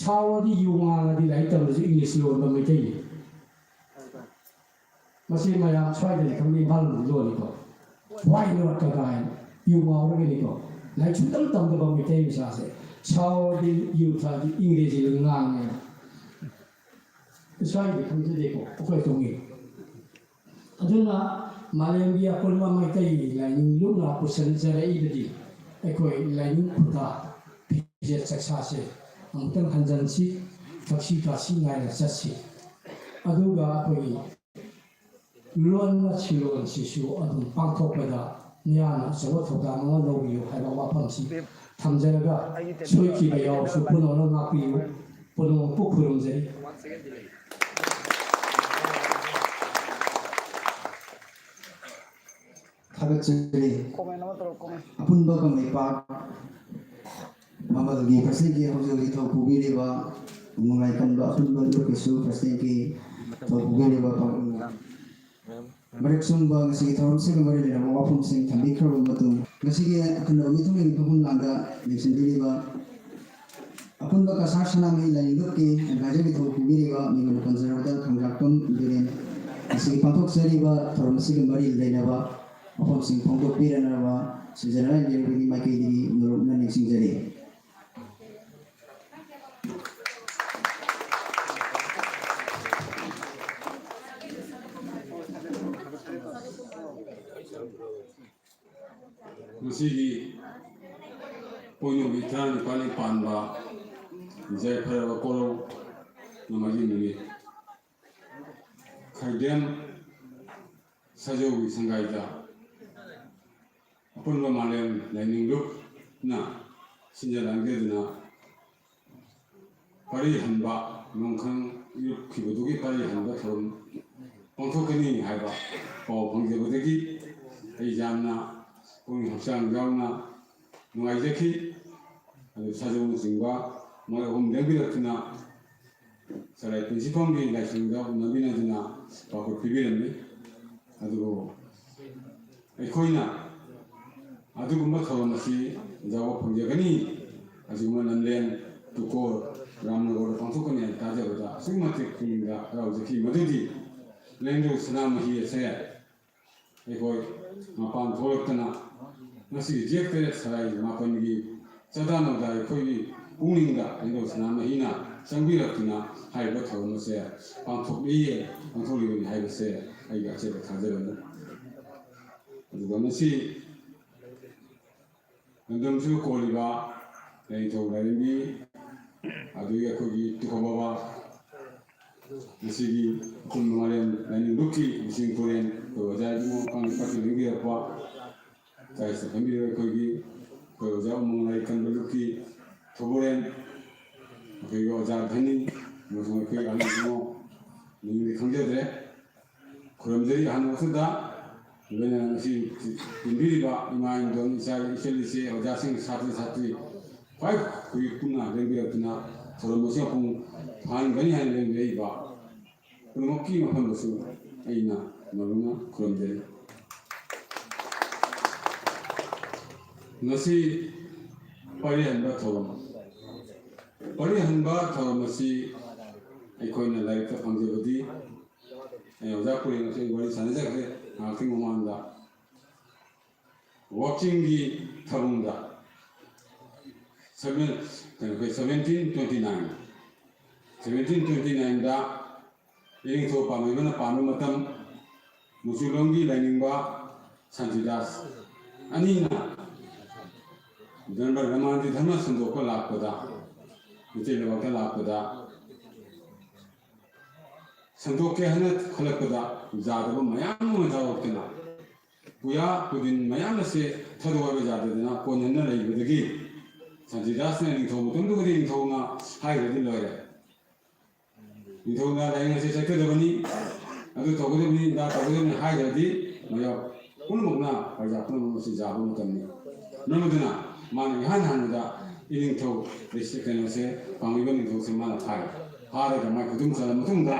ꯁꯥꯎꯔꯗꯤ ꯌꯨ ꯉꯥꯡꯉꯗꯤ ꯂꯥꯏꯔꯤꯛ ꯇꯝꯕꯁꯨ ꯏꯪꯂꯤꯁ ꯂꯣꯟꯕ ꯃꯩꯇꯩꯅꯤ꯫ ꯃꯁꯤ ꯃꯌꯥꯝ ꯁ꯭ꯋꯥꯏꯗꯗꯤ ꯈꯪꯗꯦ, ꯏꯝꯐꯥꯜ ꯃꯅꯨꯡꯗ ꯂꯣꯜꯂꯤꯀꯣ꯫ ꯋꯥꯏ ꯅꯣꯠ ꯀ ꯀꯥꯏꯅ ꯌꯨ ꯉꯥꯎꯔꯒꯅꯤꯀꯣ꯫ ꯂꯥꯏꯔꯤꯛ ꯁꯨꯡꯇꯝ ꯇꯝꯗꯕ ꯃꯩꯇꯩ ꯃꯆꯥꯁꯦ ꯁꯥꯎꯔꯗꯤ ꯌꯨ ꯊꯛꯑꯗꯤ ꯏꯪꯒ꯭ꯔꯦꯖꯤ ꯂꯣꯟ ꯉꯥꯡꯉꯦ꯫ ꯁ꯭ꯋꯥꯏꯗꯤ ꯈꯪꯖꯗꯦꯀꯣ, ꯑꯩꯈꯣꯏ ꯇꯣꯡꯉꯤ꯫ ꯑꯗꯨꯅ ꯃꯥꯂꯦꯝꯒꯤ ꯑꯄꯨꯟꯕ ꯃꯩꯇꯩ ꯂꯥꯏꯅꯤꯡ ꯂꯨꯞꯅ ꯄꯨꯁꯤꯟꯖꯔꯛꯏꯕꯗꯤ ꯑꯩꯈꯣꯏ ꯂꯥꯏꯅꯤꯡ ꯈꯨꯟꯗꯥ ꯐꯤꯖꯦꯠ ꯆꯥꯛꯆꯥꯁꯦ ꯑꯃꯨꯛꯇꯪ ꯍꯟꯖꯤꯟꯁꯤ, ꯊꯛꯁꯤ ꯈꯥꯁꯤ ꯅꯥꯏꯅ ꯆꯠꯁꯤ꯫ ꯑꯗꯨꯒ ꯑꯩꯈꯣꯏꯒꯤ ꯂꯣꯟ ꯑꯁꯤ, ꯂꯣꯟꯁꯤꯁꯨ ꯑꯗꯨꯝ ꯄꯥꯡꯊꯣꯛꯄꯗ ꯃꯤꯌꯥꯝꯅ ꯑꯆꯧꯕ ꯊꯧꯗꯥꯡ ꯑꯃ ꯂꯧꯕꯤꯌꯨ ꯍꯥꯏꯕ ꯋꯥꯐꯝꯁꯤ ꯊꯝꯖꯔꯒ, ꯁꯣꯏꯈꯤꯕ ꯌꯥꯎꯔꯁꯨ ꯄꯨꯝꯅꯃꯛꯅ ꯉꯥꯛꯄꯤꯌꯨ꯫ ꯄꯨꯝꯅꯃꯛꯄꯨ ꯈꯨꯔꯨꯝꯖꯔꯤ꯫ ꯊꯥꯒꯠꯆꯔꯤ꯫ ꯑꯄꯨꯟꯕ ꯀꯪꯂꯩꯄꯥꯛ ꯃꯃꯜꯒꯤ ꯄ꯭ꯔꯁꯤꯗꯦꯟꯒꯤ ꯍꯧꯖꯤꯛ ꯍꯧꯖꯤꯛ ꯊꯧ ꯄꯨꯕꯤꯔꯤꯕ ꯅꯨꯡꯉꯥꯏ ꯀꯟꯕ ꯑꯄꯨꯟꯕ ꯂꯨꯞꯀꯤꯁꯨ ꯄ꯭ꯔꯁꯤꯗꯦꯟꯒꯤ ꯊꯧ ꯄꯨꯕꯤꯔꯤꯕ ꯄꯥꯕꯨꯡ ꯃꯔꯤꯛ ꯆꯨꯝꯕ ꯉꯁꯤꯒꯤ ꯊꯧꯔꯝꯁꯤꯒ ꯃꯔꯤ ꯂꯩꯅꯕ ꯋꯥꯐꯝꯁꯤꯡ ꯊꯝꯕꯤꯈ꯭ꯔꯕ ꯃꯇꯨꯡ, ꯉꯁꯤꯒꯤ ꯑꯈꯟꯅꯕ ꯃꯤꯊꯨꯡꯂꯦꯟꯒꯤ ꯐꯝꯐꯝ ꯂꯥꯡꯗ ꯂꯦꯡꯁꯤꯟꯕꯤꯔꯤꯕ ꯑꯄꯨꯟꯕ ꯀꯁꯥꯔ ꯁꯅꯥꯃꯍꯤ ꯂꯥꯏꯅꯤꯡ ꯂꯨꯞꯀꯤ ꯑꯦꯗꯚꯥꯏꯖꯔꯒꯤ ꯊꯧ ꯄꯨꯕꯤꯔꯤꯕ ꯃꯤꯡ ꯑꯣꯏꯅ ꯄꯟꯖꯔꯕꯗ ꯈꯝꯖꯥꯛꯄꯝ ꯕꯤꯔꯦꯟ, ꯉꯁꯤꯒꯤ ꯄꯥꯡꯊꯣꯛꯆꯔꯤꯕ ꯊꯧꯔꯝ ꯑꯁꯤꯒ ꯃꯔꯤ ꯂꯩꯅꯕ ꯋꯥꯐꯝꯁꯤꯡ ꯐꯣꯡꯗꯣꯛꯄꯤꯔꯅꯕ ꯁꯤꯟꯖꯅꯉꯥꯏ ꯂꯩꯔꯕꯒꯤ ꯃꯥꯏꯀꯩꯗꯒꯤ ꯅꯣꯂꯨꯛꯅ ꯅꯤꯡꯁꯤꯡꯖꯔꯤ꯫ ꯉꯁꯤꯒꯤ ꯄꯣꯏꯅꯨꯒꯤ ꯇꯔꯥꯅꯤꯄꯥꯜꯅꯤ ꯄꯥꯟꯕ ꯌꯥꯏꯐꯔꯕ ꯀꯣꯔꯧ ꯅꯣꯡꯃꯥꯏꯖꯤꯡ ꯅꯨꯃꯤꯠ ꯈꯥꯏꯗꯦꯝ ꯁꯥꯖꯧꯒꯤ ꯁꯪꯒꯥꯏꯗ ꯑꯄꯨꯟꯕ ꯃꯥꯂꯦꯝ ꯂꯥꯏꯅꯤꯡ ꯂꯨꯞꯅ ꯁꯤꯟꯖ ꯂꯥꯡꯖꯗꯨꯅ ꯄꯔꯤ ꯍꯟꯕ, ꯅꯣꯡꯈꯪ ꯏꯔꯨꯞꯈꯤꯕꯗꯨꯒꯤ ꯄꯔꯤ ꯍꯟꯕ ꯊꯧꯔꯝ ꯄꯥꯡꯊꯣꯛꯀꯅꯤ ꯍꯥꯏꯕ ꯄꯥꯎ ꯐꯪꯖꯕꯗꯒꯤ ꯑꯩ ꯌꯥꯝꯅ ꯄꯨꯛꯅꯤꯡ ꯍꯛꯆꯥꯡ ꯌꯥꯎꯅ ꯅꯨꯡꯉꯥꯏꯖꯈꯤ꯫ ꯑꯗꯨ ꯁꯥꯖꯧꯅꯆꯤꯡꯕ ꯃꯣꯏ ꯑꯍꯨꯝ ꯂꯦꯡꯕꯤꯔꯛꯇꯨꯅ ꯁꯂꯥꯏ ꯄ꯭ꯔꯤꯟꯁꯤꯄꯥꯜꯒꯤ ꯂꯥꯏꯁꯪꯗ ꯎꯅꯕꯤꯅꯗꯨꯅ ꯄꯥꯎꯈꯨꯝ ꯄꯤꯕꯤꯔꯝꯃꯤ꯫ ꯑꯗꯨꯕꯨ ꯑꯩꯈꯣꯏꯅ ꯑꯗꯨꯒꯨꯝꯕ ꯊꯧꯔꯝ ꯑꯁꯤ ꯌꯥꯎꯕ ꯐꯪꯖꯒꯅꯤ, ꯑꯁꯤꯒꯨꯝꯕ ꯂꯝꯂꯦꯟ ꯇꯨꯀꯣꯔ ꯔꯥꯝꯅꯒꯔꯗ ꯄꯥꯡꯊꯣꯛꯀꯅꯤ ꯍꯥꯏꯅ ꯇꯥꯖꯕꯗ ꯑꯁꯨꯛꯀꯤ ꯃꯇꯤꯛ ꯄꯨꯛꯅꯤꯡꯗ ꯍꯔꯥꯎꯖꯈꯤ꯫ ꯃꯗꯨꯗꯤ ꯂꯥꯏꯅꯤꯡꯊꯧ ꯁꯅꯥꯃꯍꯤ ꯑꯁꯦ ꯑꯩꯈꯣꯏ ꯃꯄꯥꯟ ꯊꯣꯛꯂꯛꯇꯅ ꯉꯁꯤꯒꯤ ꯖꯦꯛ ꯇꯔꯦꯠ ꯁꯔꯥꯏ ꯃꯥꯄꯟꯒꯤ ꯆꯥꯗꯥ ꯅꯧꯗꯥ ꯑꯩꯈꯣꯏꯒꯤ ꯄꯨꯛꯅꯤꯡꯗ ꯂꯥꯏꯅꯤꯡꯊꯧ ꯁꯅꯥꯃꯍꯤꯅ ꯆꯪꯕꯤꯔꯛꯇꯨꯅ ꯍꯥꯏꯔꯤꯕ ꯊꯧꯔꯝ ꯑꯁꯦ ꯄꯥꯡꯊꯣꯛꯂꯤ, ꯄꯥꯡꯊꯣꯛꯂꯤꯕꯅꯤ ꯍꯥꯏꯕꯁꯦ ꯑꯩꯒꯤ ꯑꯆꯦꯠꯄ ꯊꯥꯖꯕꯅꯤ꯫ ꯑꯗꯨꯒ ꯃꯁꯤ ꯂꯝꯗꯝꯁꯤꯕꯨ ꯀꯣꯜꯂꯤꯕ ꯂꯥꯏꯅꯤꯡꯊꯧ ꯂꯥꯏꯔꯦꯝꯕꯤ, ꯑꯗꯨꯒꯤ ꯑꯩꯈꯣꯏꯒꯤ ꯇꯨꯈꯣꯡ ꯕꯕꯥ, ꯉꯁꯤꯒꯤ ꯑꯄꯨꯟꯕ ꯃꯥꯂꯦꯝ ꯂꯥꯏꯅꯤꯡ ꯂꯨꯞꯀꯤ ꯂꯨꯆꯤꯡ ꯄꯨꯔꯦꯟ, ꯑꯩꯈꯣꯏ ꯑꯣꯖꯥ ꯏꯕꯨꯡꯉꯣ ꯀꯥꯡꯂꯨꯞ ꯄꯥꯔꯇꯤ ꯂꯦꯡꯕꯤꯔꯛꯄ, ꯆꯥꯏꯁꯤꯗ ꯐꯝꯕꯤꯔꯤꯕ ꯑꯩꯈꯣꯏꯒꯤ, ꯑꯩꯈꯣꯏ ꯑꯣꯖꯥ ꯎꯃꯪ ꯂꯥꯏ ꯀꯟꯕ ꯂꯨꯞꯀꯤ ꯊꯧꯕꯨꯔꯦꯟ, ꯑꯩꯈꯣꯏꯒꯤ ꯑꯣꯖꯥ ꯙꯅꯤ, ꯑꯃꯁꯨꯡ ꯑꯩꯈꯣꯏ ꯑꯍꯜ ꯏꯕꯨꯡꯉꯣ, ꯃꯤꯡꯗꯤ ꯈꯪꯖꯗ꯭ꯔꯦ꯫ ꯈꯨꯔꯨꯝꯖꯔꯤ꯫ ꯑꯍꯥꯟꯕꯃꯛꯇꯗ ꯂꯣꯏꯅꯅ ꯉꯁꯤ ꯄꯨꯟꯕꯤꯔꯤꯕ ꯏꯃꯥ ꯏꯟꯗꯣꯟ, ꯏꯆꯥ ꯏꯆꯜ ꯏꯆꯦ, ꯑꯣꯖꯥꯁꯤꯡ, ꯁꯥꯇ꯭ꯔ ꯁꯥꯇ꯭ꯔꯤ, ꯈ꯭ꯋꯥꯏ ꯈꯨꯗꯤꯡꯃꯛ ꯄꯨꯟꯅ ꯂꯦꯡꯕꯤꯔꯛꯇꯨꯅ ꯊꯧꯔꯝ ꯑꯁꯤ ꯃꯄꯨꯡ ꯐꯥꯍꯟꯒꯅꯤ ꯍꯥꯏꯅ ꯂꯦꯡꯕꯤꯔꯛꯏꯕ ꯄꯨꯝꯅꯃꯛꯀꯤ ꯃꯐꯝꯗꯁꯨ ꯑꯩꯅ ꯃꯔꯨꯞꯅ ꯈꯨꯔꯨꯝꯖꯔꯤ꯫ ꯉꯁꯤ ꯄꯔꯤ ꯍꯟꯕ ꯊꯧꯔꯝ, ꯄꯔꯤ ꯍꯟꯕ ꯊꯧꯔꯝ ꯑꯁꯤ ꯑꯩꯈꯣꯏꯅ ꯂꯥꯏꯔꯤꯛꯇ ꯐꯪꯖꯕꯗꯤ, ꯑꯩ ꯑꯣꯖꯥ ꯄꯨꯔꯦꯟꯒꯁꯨ ꯑꯩ ꯋꯥꯔꯤ ꯁꯥꯟꯅꯖꯈ꯭ꯔꯦ ꯉꯥꯏꯍꯥꯛꯀꯤ ꯃꯃꯥꯡꯗ꯫ ꯋꯥꯛꯆꯤꯡꯒꯤ ꯊꯧꯔꯝꯗ, ꯁꯚꯦꯟ, ꯀꯩꯅꯣ, ꯑꯩꯈꯣꯏ seventeen twenty nine, seventeen twenty ꯅꯥꯏꯟꯗ ꯏꯅꯤꯡꯊꯧ ꯄꯥꯝꯍꯩꯕꯅ ꯄꯥꯟꯕ ꯃꯇꯝ, ꯃꯨꯆꯨꯂꯣꯝꯒꯤ ꯂꯥꯏꯅꯤꯡꯕ ꯁꯥꯟꯇꯤꯗꯥꯁ ꯑꯅꯤꯅ ꯙꯔꯃ, ꯔꯃꯥꯟꯗꯤ ꯙꯔꯃ ꯁꯟꯗꯣꯛꯄ ꯂꯥꯛꯄꯗ, ꯃꯩꯇꯩ ꯂꯩꯕꯥꯛꯇ ꯂꯥꯛꯄꯗ, ꯁꯟꯗꯣꯛꯀꯦ ꯍꯥꯏꯅ ꯈꯜꯂꯛꯄꯗ ꯌꯥꯗꯕ ꯃꯌꯥꯝ ꯑꯃ ꯌꯥꯎꯔꯛꯇꯅ, ꯄꯨꯌꯥ ꯄꯨꯗꯤꯟ ꯃꯌꯥꯝ ꯑꯁꯦ ꯊꯥꯗꯣꯛꯑꯒ ꯌꯥꯗꯗꯅ ꯀꯣꯟꯅꯅ ꯂꯩꯕꯗꯒꯤ ꯁꯥꯟꯇꯤꯗꯥꯁꯅ ꯅꯤꯡꯊꯧ ꯃꯇꯝꯗꯨꯒꯗꯤ ꯅꯤꯡꯊꯧꯅ ꯍꯥꯏꯈ꯭ꯔꯗꯤ ꯂꯣꯏꯔꯦ꯫ ꯅꯤꯡꯊꯧꯅ ꯂꯥꯏꯌꯦꯡ ꯑꯁꯤ ꯆꯠꯀꯗꯕꯅꯤ, ꯑꯗꯨ ꯇꯧꯒꯗꯕꯅꯤ, ꯑꯗꯥ ꯇꯧꯒꯗꯕꯅꯤ ꯍꯥꯏꯈ꯭ꯔꯗꯤ ꯃꯌꯥꯝ ꯄꯨꯝꯅꯃꯛꯅ, ꯄ꯭ꯔꯖꯥ ꯄꯨꯝꯅꯃꯛ ꯑꯁꯤ ꯌꯥꯕ ꯃꯇꯝꯅꯤ꯫ ꯃꯔꯝ ꯑꯗꯨꯅ ꯃꯥꯅ ꯏꯍꯥꯟ ꯍꯥꯟꯕꯗ ꯏꯅꯤꯡꯊꯧ, ꯀꯩꯅꯣꯁꯦ, ꯄꯥꯝꯂꯤꯕ ꯅꯤꯡꯊꯧꯁꯦ ꯃꯥꯅ ꯐꯥꯏ꯫ ꯐꯥꯔꯒ ꯃꯥꯏ ꯈꯨꯗꯨꯝ ꯆꯜꯂ ꯃꯇꯨꯡꯗ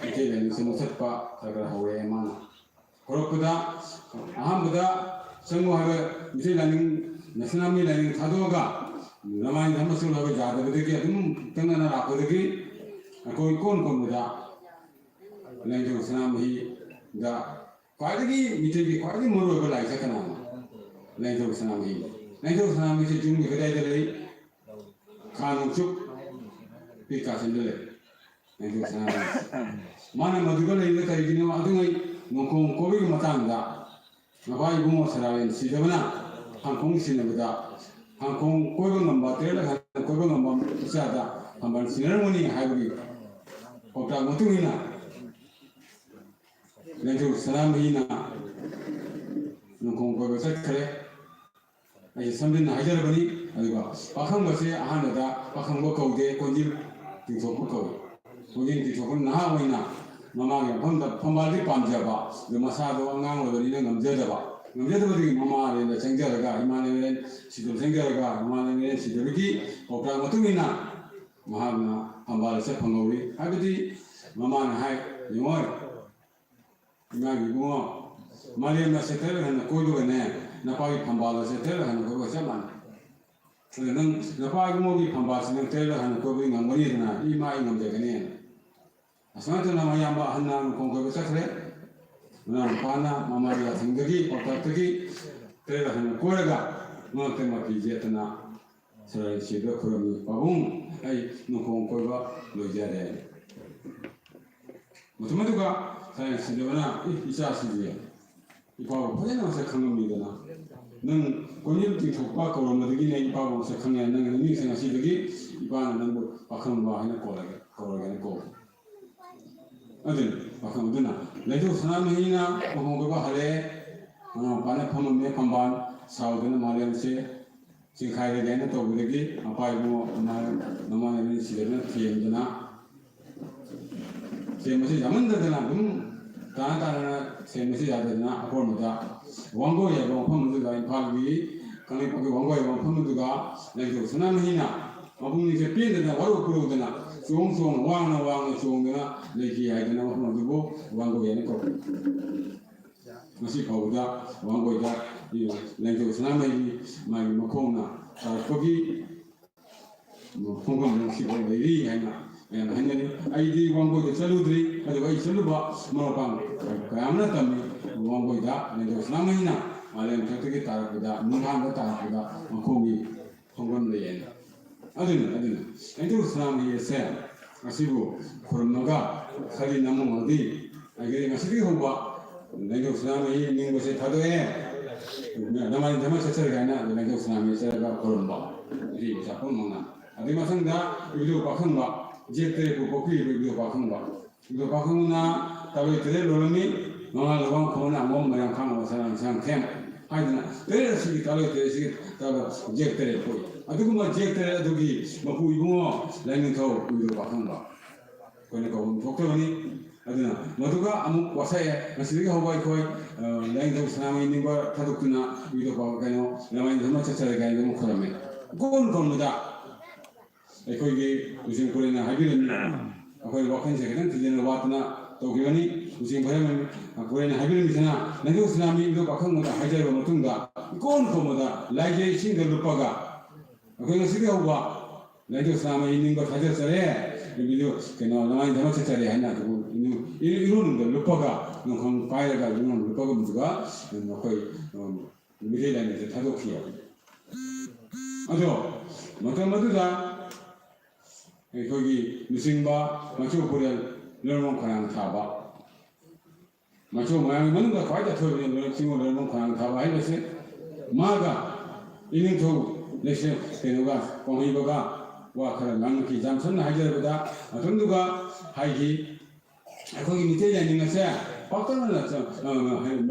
ꯃꯩꯇꯩ ꯂꯥꯏꯅꯤꯡꯁꯦ ꯃꯨꯊꯠꯄ ꯈꯔ ꯈꯔ ꯍꯧꯔꯛꯑꯦ ꯃꯥꯅ꯫ ꯍꯧꯔꯛꯄꯗ ꯑꯍꯥꯟꯕꯗ ꯆꯪꯉꯨ ꯍꯥꯏꯕ ꯃꯩꯇꯩ ꯂꯥꯏꯅꯤꯡ, ꯅꯦꯁꯅꯦꯜ ꯃꯤ ꯂꯥꯏꯅꯤꯡ ꯊꯥꯗꯣꯛꯑꯒ ꯔꯃꯥꯏꯟ ꯙꯔꯃ ꯆꯠꯂꯨ ꯍꯥꯏꯕ ꯌꯥꯗꯕꯗꯒꯤ ꯑꯗꯨꯝ ꯇꯪꯅꯅ ꯂꯥꯛꯄꯗꯒꯤ ꯑꯩꯈꯣꯏ ꯏꯀꯣꯟ ꯀꯣꯟꯕꯗ ꯂꯥꯏꯅꯤꯡꯊꯧ ꯁꯅꯥꯃꯍꯤꯗ ꯈ꯭ꯋꯥꯏꯗꯒꯤ ꯃꯤꯇꯩꯒꯤ ꯈ꯭ꯋꯥꯏꯗꯒꯤ ꯃꯔꯨꯑꯣꯏꯕ ꯂꯥꯏꯁꯛ ꯀꯅꯥꯅꯣ? ꯂꯥꯏꯅꯤꯡꯊꯧ ꯁꯅꯥꯃꯍꯤ꯫ ꯂꯥꯏꯅꯤꯡꯊꯧ ꯁꯅꯥꯃꯍꯤꯁꯦ ꯌꯨꯝꯒꯤ ꯀꯗꯥꯏꯗ ꯂꯩ? ꯈꯥ ꯅꯣꯡꯆꯨꯞ ꯄꯤ ꯀꯥꯆꯤꯟꯗ ꯂꯩ꯫ ꯂꯥꯏꯅꯤꯡꯊꯧ ꯁꯅꯥꯃꯍꯤ꯫ ꯃꯥꯅ ꯃꯗꯨꯗ ꯂꯩꯕ ꯀꯔꯤꯒꯤꯅꯣ? ꯑꯗꯨꯉꯩ ꯅꯣꯡꯈꯣꯡ ꯀꯣꯏꯕꯒꯤ ꯃꯇꯥꯡꯗ ꯃꯄꯥ ꯏꯕꯨꯡꯉꯣ ꯁꯅꯥꯔꯦꯟ ꯁꯤꯗꯕꯅ ꯍꯥꯡꯈꯣꯡ ꯁꯤꯟꯅꯕꯗ ꯍꯥꯡꯈꯣꯡ ꯀꯣꯏꯕ ꯉꯝꯕ, ꯇꯔꯦꯠꯂꯛ ꯍꯟꯅ ꯀꯣꯏꯕ ꯉꯝꯕ ꯏꯆꯥꯗ ꯐꯝꯕꯥꯜ ꯁꯤꯟꯅꯔꯝꯒꯅꯤ ꯍꯥꯏꯕꯒꯤ ꯄꯥꯎꯇꯥꯛ ꯃꯇꯨꯡ ꯏꯟꯅ ꯂꯥꯏꯅꯤꯡꯊꯧ ꯁꯅꯥꯃꯍꯤꯅ ꯅꯣꯡꯈꯣꯡ ꯀꯣꯏꯕ ꯆꯠꯈ꯭ꯔꯦ꯫ ꯑꯩꯁꯦ ꯁꯝꯖꯤꯟꯅ ꯍꯥꯏꯖꯔꯕꯅꯤ꯫ ꯑꯗꯨꯒ ꯄꯥꯈꯪꯕꯁꯦ ꯑꯍꯥꯟꯕꯗ ꯄꯥꯈꯪꯕ ꯀꯧꯗꯦ, ꯀꯣꯟꯖꯤꯜ ꯇꯤꯡꯊꯣꯛꯄ ꯀꯧꯏ꯫ ꯀꯣꯟꯖꯤꯜ ꯇꯤꯡꯊꯣꯛꯄꯅ ꯅꯍꯥ ꯑꯣꯏꯅ ꯃꯃꯥꯒꯤ ꯃꯐꯝꯗ ꯐꯝꯕꯥꯜꯗꯤ ꯄꯥꯝꯖꯕ, ꯑꯗꯨ ꯃꯁꯥꯗꯣ ꯑꯉꯥꯡ ꯑꯣꯏꯕꯅꯤꯅ ꯉꯝꯖꯗꯕ꯫ ꯉꯝꯖꯗꯕꯗꯒꯤ ꯃꯃꯥ ꯔꯦꯟꯗ ꯆꯪꯖꯔꯒ, ꯏꯃꯥ ꯔꯦꯟ ꯁꯤꯗ ꯆꯪꯖꯔꯒ, ꯏꯃꯥ ꯔꯦꯟ ꯁꯤꯗꯕꯒꯤ ꯄꯥꯎꯇꯥꯛ ꯃꯇꯨꯡ ꯏꯟꯅ ꯃꯍꯥꯛꯅ ꯐꯝꯕꯥꯜ ꯑꯁꯦ ꯐꯪꯍꯧꯔꯤ꯫ ꯍꯥꯏꯕꯗꯤ ꯃꯃꯥꯅ ꯍꯥꯏ, "ꯌꯦꯡꯉꯣ, ꯏꯃꯥꯒꯤ ꯏꯕꯨꯡꯉꯣ, ꯃꯥꯂꯦꯝ ꯑꯁꯦ ꯇꯔꯦꯠ ꯍꯟꯅ ꯀꯣꯏꯕꯒꯅꯦ, ꯅꯄꯥꯒꯤ ꯐꯝꯕꯥꯜ ꯑꯁꯦ ꯇꯔꯦꯠ ꯍꯟꯅ ꯀꯣꯏꯕꯒ ꯆꯞ ꯃꯥꯟꯅꯩ꯫ ꯑꯗꯨ ꯅꯪ ꯅꯄꯥ ꯏꯕꯨꯡꯉꯣꯒꯤ ꯐꯝꯕꯥꯜꯁꯤ ꯅꯪ ꯇꯔꯦꯠ ꯍꯟꯅ ꯀꯣꯏꯕꯗꯤ ꯉꯝꯒꯅꯤꯗꯅ, ꯏꯃꯥ ꯑꯩ ꯉꯝꯖꯒꯅꯤꯅ"꯫ ꯑꯁꯨꯃꯥꯏꯅ ꯇꯧꯅ ꯃꯌꯥꯝꯕ ꯑꯍꯟꯅ ꯅꯣꯡꯈꯣꯡ ꯀꯣꯏꯕ ꯆꯠꯈ꯭ꯔꯦ꯫ ꯃꯅꯥꯎꯅꯨꯄꯥꯅ ꯃꯃꯥꯒꯤ ꯌꯥꯊꯪꯗꯒꯤ, ꯄꯥꯎꯇꯥꯛꯇꯒꯤ ꯇꯔꯦꯠ ꯍꯟꯅ ꯀꯣꯏꯔꯒ ꯃꯉꯛꯇ ꯃꯄꯤ ꯌꯦꯠꯇꯅ ꯁꯅꯥꯔꯦꯟ ꯁꯤꯗꯕ ꯈꯨꯔꯨꯝꯃꯤ, "ꯄꯥꯕꯨꯡ, ꯑꯩ ꯅꯣꯡꯈꯣꯡ ꯀꯣꯏꯕ ꯂꯣꯏꯖꯔꯦ"꯫ ꯃꯇꯝ ꯑꯗꯨꯒ ꯁꯅꯥꯔꯦꯟ ꯁꯤꯗꯕꯅ, "ꯑꯦ, ꯏꯆꯥꯁꯤꯗꯤ ꯏꯄꯥꯕꯨ ꯐꯖꯅ ꯃꯁꯛ ꯈꯪꯉꯝꯃꯤꯗꯅ, ꯅꯪ ꯀꯣꯟꯖꯦꯜ ꯇꯤꯡꯊꯣꯛꯄ ꯀꯧꯔꯝꯕꯗꯒꯤꯅꯦ ꯏꯄꯥꯕꯨ ꯃꯁꯛ ꯈꯪꯉꯦ, ꯅꯪ ꯅꯤꯡꯁꯤꯡ ꯉꯁꯤꯗꯒꯤ ꯏꯄꯥꯅ ꯅꯪꯕꯨ ꯄꯥꯈꯪꯕ ꯍꯥꯏꯅ ꯀꯧꯔꯒꯦ, ꯀꯧꯔꯒꯦꯅ ꯀꯧꯕ"꯫ ꯑꯗꯨꯅꯤ ꯄꯥꯈꯪ ꯑꯗꯨꯅ ꯂꯥꯏꯅꯤꯡꯊꯧ ꯁꯅꯥꯃꯍꯤꯅ ꯅꯣꯡꯈꯣꯡ ꯀꯣꯏꯕ ꯍꯜꯂꯛꯑꯦ꯫ ꯃꯃꯥ ꯃꯄꯥꯅ ꯐꯝꯃꯝꯃꯦ ꯐꯝꯕꯥꯜ, ꯁꯥꯎꯗꯅ ꯃꯥꯂꯦꯝꯁꯦ ꯆꯤꯡꯈꯥꯏꯔꯒꯦ ꯍꯥꯏꯅ ꯇꯧꯕꯗꯒꯤ ꯃꯄꯥ ꯏꯕꯨꯡꯉꯣ ꯃꯃꯥ, ꯃꯃꯥ ꯂꯩꯃꯔꯦꯟ ꯁꯤꯗꯕꯅ ꯊꯦꯝꯗꯅ ꯁꯦꯝꯕꯁꯤ ꯌꯥꯝꯃꯟꯗꯗꯅ ꯑꯗꯨꯝ ꯇꯥꯅ ꯇꯥꯅꯅ ꯁꯦꯝꯕꯁꯤ ꯌꯥꯗꯗꯅ ꯑꯀꯣꯟꯕꯗ ꯋꯥꯡꯒꯣꯏ ꯍꯥꯏꯕ ꯃꯐꯝ ꯑꯗꯨꯗ, ꯏꯝꯐꯥꯜꯒꯤ ꯀꯪꯂꯩꯄꯥꯛꯀꯤ ꯋꯥꯡꯒꯣꯏ ꯍꯥꯏꯕ ꯃꯐꯝ ꯑꯗꯨꯗ ꯂꯥꯏꯅꯤꯡꯊꯧ ꯁꯅꯥꯃꯍꯤꯅ ꯃꯄꯨꯛꯅꯤꯡꯁꯦ ꯄꯦꯟꯗꯅ ꯋꯥꯔꯧ ꯄꯨꯔꯧꯗꯅ ꯆꯣꯡ ꯆꯣꯡꯅ, ꯋꯥꯡꯅ ꯋꯥꯡꯅ ꯆꯣꯡꯗꯅ ꯂꯩꯈꯤ ꯍꯥꯏꯗꯅ ꯃꯐꯝ ꯑꯗꯨꯕꯨ ꯋꯥꯡꯒꯣꯏ ꯍꯥꯏꯅ ꯀꯧꯏ꯫ ꯉꯁꯤ ꯐꯥꯎꯕꯗ ꯋꯥꯡꯒꯣꯏꯗ ꯂꯥꯏꯅꯤꯡꯊꯧ ꯁꯅꯥꯃꯍꯤꯒꯤ ꯃꯥꯒꯤ ꯃꯈꯣꯡꯅ ꯇꯥꯔꯛꯄꯒꯤ ꯈꯣꯡꯐꯝ ꯉꯁꯤꯐꯥꯎ ꯂꯩꯔꯤ ꯍꯥꯏꯅ ꯃꯌꯥꯝꯅ ꯍꯥꯏꯅꯔꯤ꯫ ꯑꯩꯗꯤ ꯋꯥꯡꯒꯣꯏꯗ ꯆꯠꯂꯨꯗ꯭ꯔꯤ, ꯑꯗꯨꯒ ꯑꯩ ꯆꯠꯂꯨꯕ ꯃꯔꯨꯞ ꯃꯄꯥꯡ ꯀꯌꯥ ꯑꯃꯅ ꯇꯝꯃꯤ꯫ ꯋꯥꯡꯒꯣꯏꯗ ꯂꯥꯏꯅꯤꯡꯊꯧ ꯁꯅꯥꯃꯍꯤꯅ ꯃꯥꯂꯦꯝ ꯊꯛꯇꯒꯤ ꯇꯥꯔꯛꯄꯗ, ꯅꯤꯡꯍꯥꯟꯗ ꯇꯥꯔꯛꯄꯗ ꯃꯈꯣꯡꯒꯤ ꯈꯣꯡꯐꯝ ꯂꯩ ꯍꯥꯏꯅ꯫ ꯑꯗꯨꯅ, ꯑꯗꯨꯅ ꯂꯥꯏꯅꯤꯡꯊꯧ ꯁꯅꯥꯃꯍꯤ ꯑꯁꯦ ꯑꯁꯤꯕꯨ ꯈꯨꯔꯨꯝꯃꯒ ꯈꯔꯤ ꯅꯝꯃꯝꯃꯗꯤ, ꯑꯩꯈꯣꯏ ꯉꯁꯤꯗꯒꯤ ꯍꯧꯕ ꯂꯥꯏꯅꯤꯡꯊꯧ ꯁꯅꯥꯃꯍꯤ ꯅꯤꯡꯕꯁꯦ ꯊꯥꯗꯣꯛꯑꯦ, ꯅꯃꯥꯏ ꯊꯝꯃ ꯆꯠꯆꯔꯒꯦ ꯍꯥꯏꯅ ꯂꯥꯏꯅꯤꯡꯊꯧ ꯁꯅꯥꯃꯍꯤ ꯆꯠꯂꯒ ꯈꯨꯔꯨꯝꯕ꯫ ꯅꯨꯄꯤ ꯃꯆꯥ ꯄꯨꯝꯅꯃꯛꯅ꯫ ꯑꯗꯨꯒꯤ ꯃꯊꯪꯗ ꯏꯕꯨꯙꯧ ꯄꯥꯈꯪꯕ, ꯖꯦꯛ ꯇꯔꯦꯠꯄꯨ ꯄꯣꯛꯄꯤꯔꯤꯕ ꯏꯕꯨꯙꯧ ꯄꯥꯈꯪꯕ꯫ ꯏꯕꯨꯙꯧ ꯄꯥꯈꯪꯕꯅ ꯇꯥꯂꯣꯏ ꯇꯔꯦꯠ ꯂꯣꯜꯂꯝꯃꯤ, ꯃꯉꯥꯜ ꯂꯨꯋꯥꯡ ꯈꯣꯡꯅ ꯑꯉꯣꯝ ꯃꯌꯥꯝ ꯈꯥꯡꯕ ꯁꯔꯥꯡ ꯁꯔꯥꯡꯊꯦꯝ ꯍꯥꯏꯗꯅ ꯇꯔꯦꯠ ꯑꯁꯤꯒꯤ ꯇꯥꯂꯣꯏ ꯇꯔꯦꯠ ꯑꯁꯤꯒꯤ ꯇꯥꯂꯣꯏ ꯖꯦꯛ ꯇꯔꯦꯠ ꯄꯣꯛꯏ꯫ ꯑꯗꯨꯒꯨꯝꯕ ꯖꯦꯛ ꯇꯔꯦꯠ ꯑꯗꯨꯒꯤ ꯃꯄꯨ ꯏꯕꯨꯡꯉꯣ ꯂꯥꯏꯅꯤꯡꯊꯧ ꯏꯕꯨꯙꯧ ꯄꯥꯈꯪꯕ ꯑꯩꯈꯣꯏꯅ ꯀꯧꯐꯝ ꯊꯣꯛꯇꯕꯅꯤ꯫ ꯑꯗꯨꯅ ꯃꯗꯨꯒ ꯑꯃꯨꯛ ꯋꯥꯁꯛꯑꯦ꯫ ꯉꯁꯤꯗꯒꯤ ꯍꯧꯕ ꯑꯩꯈꯣꯏ, ꯑ, ꯂꯥꯏꯅꯤꯡꯊꯧ ꯁꯅꯥꯃꯍꯤ ꯅꯤꯡꯕ ꯊꯥꯗꯣꯛꯇꯨꯅ ꯏꯕꯨꯙꯧ ꯄꯥ-, ꯀꯩꯅꯣ, ꯂꯃꯥꯏ ꯅꯤꯡꯊꯧ ꯑꯃ ꯆꯠꯆꯔꯒꯦ ꯍꯥꯏꯅ ꯑꯃꯨꯛ ꯈꯨꯔꯝꯃꯦ꯫ ꯏꯀꯣꯟ ꯀꯣꯟꯕꯗ ꯑꯩꯈꯣꯏꯒꯤ ꯂꯨꯆꯤꯡ ꯄꯨꯔꯦꯜꯅ ꯍꯥꯏꯕꯤꯔꯝꯃꯤ꯫ ꯑꯩꯈꯣꯏ ꯋꯥꯈꯜꯁꯦ ꯈꯤꯇꯪ ꯊꯤꯖꯤꯟꯅ ꯋꯥꯠꯇꯅ ꯇꯧꯈꯤꯕꯅꯤ꯫ ꯂꯨꯆꯤꯡ ꯄꯨꯔꯦꯜ, ꯄꯨꯔꯦꯜꯅ ꯍꯥꯏꯕꯤꯔꯝꯃꯤꯁꯤꯅ, ꯂꯥꯏꯅꯤꯡꯊꯧ ꯁꯅꯥꯃꯍꯤ ꯏꯕꯨꯙꯧ ꯄꯥꯈꯪꯕꯗ ꯍꯥꯏꯖꯔꯕ ꯃꯇꯨꯡꯗ, ꯏꯀꯣꯟ ꯀꯣꯟꯕꯗ ꯂꯥꯏꯖꯩ ꯏꯁꯤꯡꯗ ꯂꯨꯞꯄꯒ, ꯑꯩꯈꯣꯏ ꯉꯁꯤꯗꯒꯤ ꯍꯧꯕ ꯂꯥꯏꯅꯤꯡꯊꯧ ꯁꯅꯥꯃꯍꯤ ꯅꯤꯡꯕ ꯊꯥꯖꯆꯔꯦ, ꯏꯕꯨꯙꯧ, ꯀꯩꯅꯣ, ꯂꯃꯥꯏ ꯅꯤꯡꯊꯧ ꯑꯃ ꯆꯠꯆꯔꯦ ꯍꯥꯏꯅ ꯑꯗꯨꯕꯨ ꯏꯔꯨ-, ꯏꯔꯨ-, ꯏꯔꯨꯅꯨꯡꯗ ꯂꯨꯞꯄꯒ, ꯅꯣꯡꯈꯣꯡ ꯄꯥꯏꯔꯒ ꯏꯔꯨꯅꯨꯡꯗ ꯂꯨꯞꯄꯒ ꯑꯗꯨꯒ, ꯎꯝ, ꯑꯩꯈꯣꯏ, ꯎꯝ, ꯃꯤꯇꯩ ꯂꯥꯏꯅꯤꯡꯁꯦ ꯊꯥꯗꯣꯛꯈꯤ꯫ ꯑꯗꯣ ꯃꯇꯝ ꯑꯗꯨꯗ ꯑꯩꯈꯣꯏꯒꯤ ꯂꯨꯆꯤꯡꯕ ꯃꯥꯏꯆꯧ ꯄꯨꯔꯦꯜ ꯂꯣꯏꯔꯃꯣꯡ ꯈꯣꯏꯔꯥꯡ ꯊꯥꯕ, ꯃꯥꯏꯆꯧ ꯃꯌꯥꯝꯒꯤ ꯃꯅꯨꯡꯗ ꯈ꯭ꯋꯥꯏꯗꯒꯤ ꯑꯊꯣꯏꯕꯅꯤ ꯂꯣꯏꯔ-, ꯂꯣꯏꯔꯃꯣꯡ ꯈꯣꯏꯔꯥꯡ ꯊꯥꯕ ꯍꯥꯏꯕꯁꯦ꯫ ꯃꯥꯒ ꯏꯅꯤꯡꯊꯧ ꯂꯩꯁꯦ-, ꯀꯩꯅꯣꯒ ꯄꯥꯎꯍꯩꯕꯒ ꯋꯥ ꯈꯔ ꯉꯥꯡꯅꯈꯤ꯫ ꯌꯥꯝ ꯁꯝꯅ ꯍꯥꯏꯖꯔꯕꯗ, ꯃꯇꯝꯗꯨꯒ ꯍꯥꯏꯈꯤ, ꯑꯩꯈꯣꯏꯒꯤ ꯃꯤꯇꯩ ꯂꯥꯏꯅꯤꯡ ꯑꯁꯦ ꯄꯥꯛꯇꯛꯅꯅ ꯆ-, ꯑ,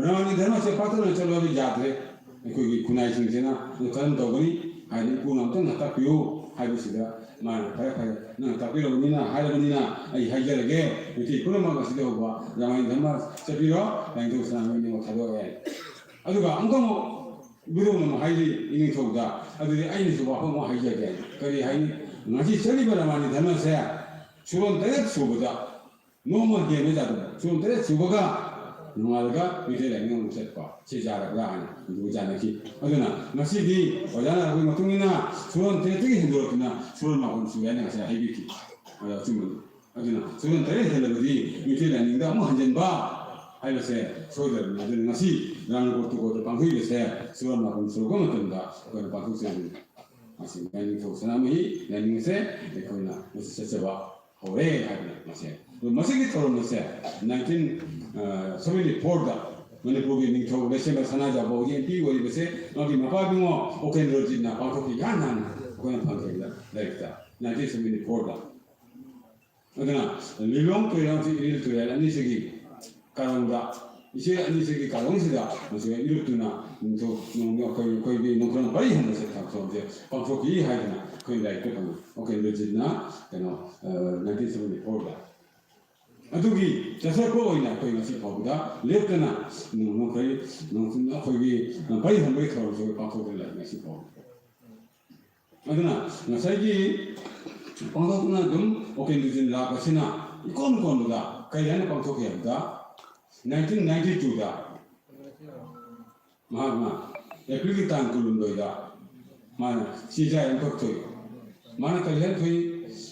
ꯔꯃꯥꯅꯤ ꯙꯔꯃꯁꯦ ꯄꯥꯛꯇꯛꯅꯅ ꯆꯠꯂꯣ ꯍꯥꯏꯕ ꯌꯥꯗ꯭ꯔꯦ꯫ ꯑꯩꯈꯣꯏꯒꯤ ꯈꯨꯟꯅꯥꯏꯁꯤꯡꯁꯤꯅ ꯑꯗꯨ ꯀꯔꯝ ꯇꯧꯒꯅꯤ ꯍꯥꯏꯅ ꯏꯄꯨꯅ ꯑꯝꯇꯪ ꯇꯥꯛꯄꯤꯌꯨ ꯍꯥꯏꯕꯁꯤꯗ ꯃꯥꯅ, "ꯐꯔꯦ, ꯐꯔꯦ, ꯅꯪꯅ ꯇꯥꯛꯄꯤꯔꯕꯅꯤꯅ, ꯍꯥꯏꯔꯕꯅꯤꯅ ꯑꯩ ꯍꯥꯏꯖꯔꯒꯦ꯫ ꯃꯩꯇꯩ ꯄꯨꯝꯅꯃꯛ ꯉꯁꯤꯗꯒꯤ ꯍꯧꯕ ꯔꯃꯥꯅꯤ ꯙꯔꯃ ꯆꯠꯄꯤꯔꯣ, ꯂꯥꯏꯅꯤꯡꯊꯧ ꯁꯅꯥꯃꯍꯤ ꯅꯤꯡꯕ ꯊꯥꯗꯣꯛꯑꯦ"꯫ ꯑꯗꯨꯒ ꯑꯃꯨꯛꯀ ꯑꯃꯨꯛ ꯏꯕꯨꯙꯧꯅ ꯑꯃꯨꯛ ꯍꯥꯏꯔꯤ ꯏꯅꯤꯡꯊꯧꯗ, "ꯑꯗꯨꯗꯤ ꯑꯩꯅꯁꯨ ꯋꯥꯐꯝ ꯑꯃ ꯍꯥꯏꯖꯒꯦ꯫ ꯀꯔꯤ ꯍꯥꯏꯅꯤ? ꯉꯁꯤ ꯆꯠꯂꯤꯕ ꯔꯃꯥꯅꯤ ꯙꯔꯃꯁꯦ ꯁꯨꯔꯣꯟ ꯇꯔꯦꯠ ꯁꯨꯕꯗ, ꯅꯣꯡꯃ ꯍꯦꯟꯕ ꯌꯥꯗꯕ, ꯁꯨꯔꯣꯟ ꯇꯔꯦꯠ ꯁꯨꯕꯒ ꯅꯣꯡꯉꯥꯜꯂꯒ ꯃꯩꯇꯩ ꯂꯥꯏꯅꯤꯡ ꯑꯃꯨꯛ ꯆꯠꯄ, ꯁꯤ ꯌꯥꯔꯕ꯭ꯔꯥ ꯍꯥꯏꯅ ꯑꯗꯨ ꯌꯥꯅꯈꯤ꯫ ꯑꯗꯨꯅ ꯉꯁꯤꯗꯤ ꯑꯣꯖꯥꯅ ꯍꯥꯏꯕꯒꯤ ꯃꯇꯨꯡ ꯏꯟꯅ ꯁꯨꯔꯣꯟ ꯇꯔꯦꯠꯇꯒꯤ ꯍꯦꯟꯗꯣꯔꯛꯇꯅ ꯁꯨꯔꯣꯟ ꯃꯥꯄꯟ ꯁꯨꯔꯦ ꯍꯥꯏꯅ ꯉꯁꯥꯏ ꯍꯥꯏꯕꯤꯈꯤ꯫ ꯑꯗꯣ ꯑꯆꯨꯝꯕꯅꯤ꯫ ꯑꯗꯨꯅ ꯁꯨꯔꯣꯟ ꯇꯔꯦꯠ ꯍꯦꯜꯂꯕꯗꯤ ꯃꯩꯇꯩ ꯂꯥꯏꯅꯤꯡꯗ ꯑꯃꯨꯛ ꯍꯟꯖꯤꯟꯕ ꯍꯥꯏꯕꯁꯦ ꯁꯣꯏꯗ꯭ꯔꯕꯅꯤ꯫ ꯑꯗꯨꯅ ꯉꯁꯤ ꯔꯥꯝꯅ ꯀꯣꯔꯠꯇ ꯀꯣꯔꯠꯇ ꯄꯥꯡꯊꯣꯛꯏꯕꯁꯦ ꯁꯨꯔꯣꯟ ꯃꯥꯄꯟ ꯁꯨꯔꯛꯄ ꯃꯇꯝꯗ ꯑꯩꯈꯣꯏꯅ ꯄꯥꯡꯊꯣꯛꯆꯔꯤꯕꯅꯤ꯫ ꯃꯁꯤ ꯂꯥꯏꯅꯤꯡꯊꯧ ꯁꯅꯥꯃꯍꯤ ꯂꯥꯏꯅꯤꯡ ꯑꯁꯦ ꯑꯩꯈꯣꯏꯅ ꯃꯁꯤ ꯆꯠꯆꯕ ꯍꯧꯔꯦ ꯍꯥꯏꯕꯅ ꯃꯁꯦ꯫ ꯑꯗꯣ ꯃꯁꯤꯒꯤ ꯊꯧꯔꯝ ꯑꯁꯦ ꯅꯥꯏꯟꯇꯤꯟ ꯁꯚꯦꯟꯇꯤ ꯐꯣꯔꯗ ꯃꯅꯤꯄꯨꯔꯒꯤ ꯅꯤꯡꯊꯧ ꯂꯩꯁꯦꯝꯕ ꯁꯅꯥꯖꯥꯎꯕ ꯍꯧꯖꯤꯛ ꯑꯦꯝ ꯄꯤ ꯑꯣꯏꯔꯤꯕꯁꯦ ꯃꯥꯒꯤ ꯃꯄꯥꯕꯨꯡꯉꯣ ꯎꯄꯦꯟꯗ꯭ꯔꯖꯤꯠꯅ ꯄꯥꯡꯊꯣꯛꯈꯤ ꯏꯍꯥꯟ ꯍꯥꯟꯅ ꯑꯩꯈꯣꯏꯅ ꯐꯪꯈꯤꯕ ꯂꯥꯏꯔꯤꯛꯇ ꯅꯥꯏꯟꯇꯤꯟ ꯁꯚꯦꯟꯇꯤ ꯐꯣꯔꯗ꯫ ꯑꯗꯨꯅ ꯂꯤꯂꯣꯡ ꯇꯨꯔꯦꯜ ꯑꯃꯁꯨꯡ ꯏꯔꯤꯜ ꯇꯨꯔꯦꯜ ꯑꯅꯤꯁꯤꯒꯤ ꯀꯥꯔꯣꯡꯗ ꯏꯆꯦ ꯑꯅꯤꯁꯤꯒꯤ ꯀꯥꯔꯣꯡꯁꯤꯗ ꯃꯁꯤꯗ ꯏꯔꯨꯞꯇꯨꯅ ꯅꯤꯡꯊꯧ ꯑꯩꯈꯣꯏ ꯑꯩꯈꯣꯏꯒꯤ ꯅꯣꯡꯊꯣꯡ ꯄꯔꯤ ꯍꯟꯕꯁꯦ ꯊꯧꯔꯝꯁꯦ ꯄꯥꯡꯊꯣꯛꯈꯤ ꯍꯥꯏꯗꯅ ꯑꯩꯈꯣꯏ ꯂꯥꯏꯔꯤꯛꯇ ꯐꯪꯉꯤ꯫ ꯎꯄꯦꯟꯗ꯭ꯔꯖꯤꯠꯅ ꯀꯩꯅꯣ ꯅꯥꯏꯟꯇꯤꯟ ꯁꯚꯦꯟꯇꯤ ꯐꯣꯔꯗ꯫ ꯑꯗꯨꯒꯤ ꯆꯠꯊꯔꯛꯄ ꯑꯣꯏꯅ ꯑꯩꯈꯣꯏ ꯉꯁꯤ ꯐꯥꯎꯕꯗ ꯂꯦꯞꯇꯅ ꯅꯣꯡꯃꯈꯩ ꯑꯩꯈꯣꯏꯒꯤ ꯄꯔꯤ ꯍꯟꯕꯒꯤ ꯊꯧꯔꯝꯁꯦ ꯄꯥꯡꯊꯣꯛꯇꯨꯅ ꯂꯩ ꯉꯁꯤ ꯐꯥꯎꯕ꯫ ꯑꯗꯨꯅ ꯉꯁꯥꯏꯒꯤ ꯄꯥꯡꯊꯣꯛꯇꯨꯅ ꯑꯗꯨꯝ ꯎꯄꯦꯟꯗ꯭ꯔꯖꯤꯠ ꯂꯥꯛꯄꯁꯤꯅ ꯏꯀꯣꯟ ꯀꯣꯟꯕꯗ ꯀꯔꯤ ꯍꯥꯏꯅ ꯄꯥꯡꯊꯣꯛꯈꯤ ꯍꯥꯏꯕꯗ ꯅꯥꯏꯟꯇꯤꯟ ꯅꯥꯏꯟꯇꯤ ꯇꯨꯗ ꯃꯍꯥꯛꯅ ꯑꯦꯄ꯭ꯔꯤꯜꯒꯤ ꯇꯥꯡ ꯀꯨꯟꯍꯨꯝꯗꯣꯏꯗ ꯃꯥꯅ ꯆꯦ ꯆꯥꯏ ꯑꯃꯈꯛ ꯊꯣꯛꯏ꯫ ꯃꯥꯅ ꯀꯔꯤ ꯍꯥꯏꯅ ꯊꯣꯛꯏ?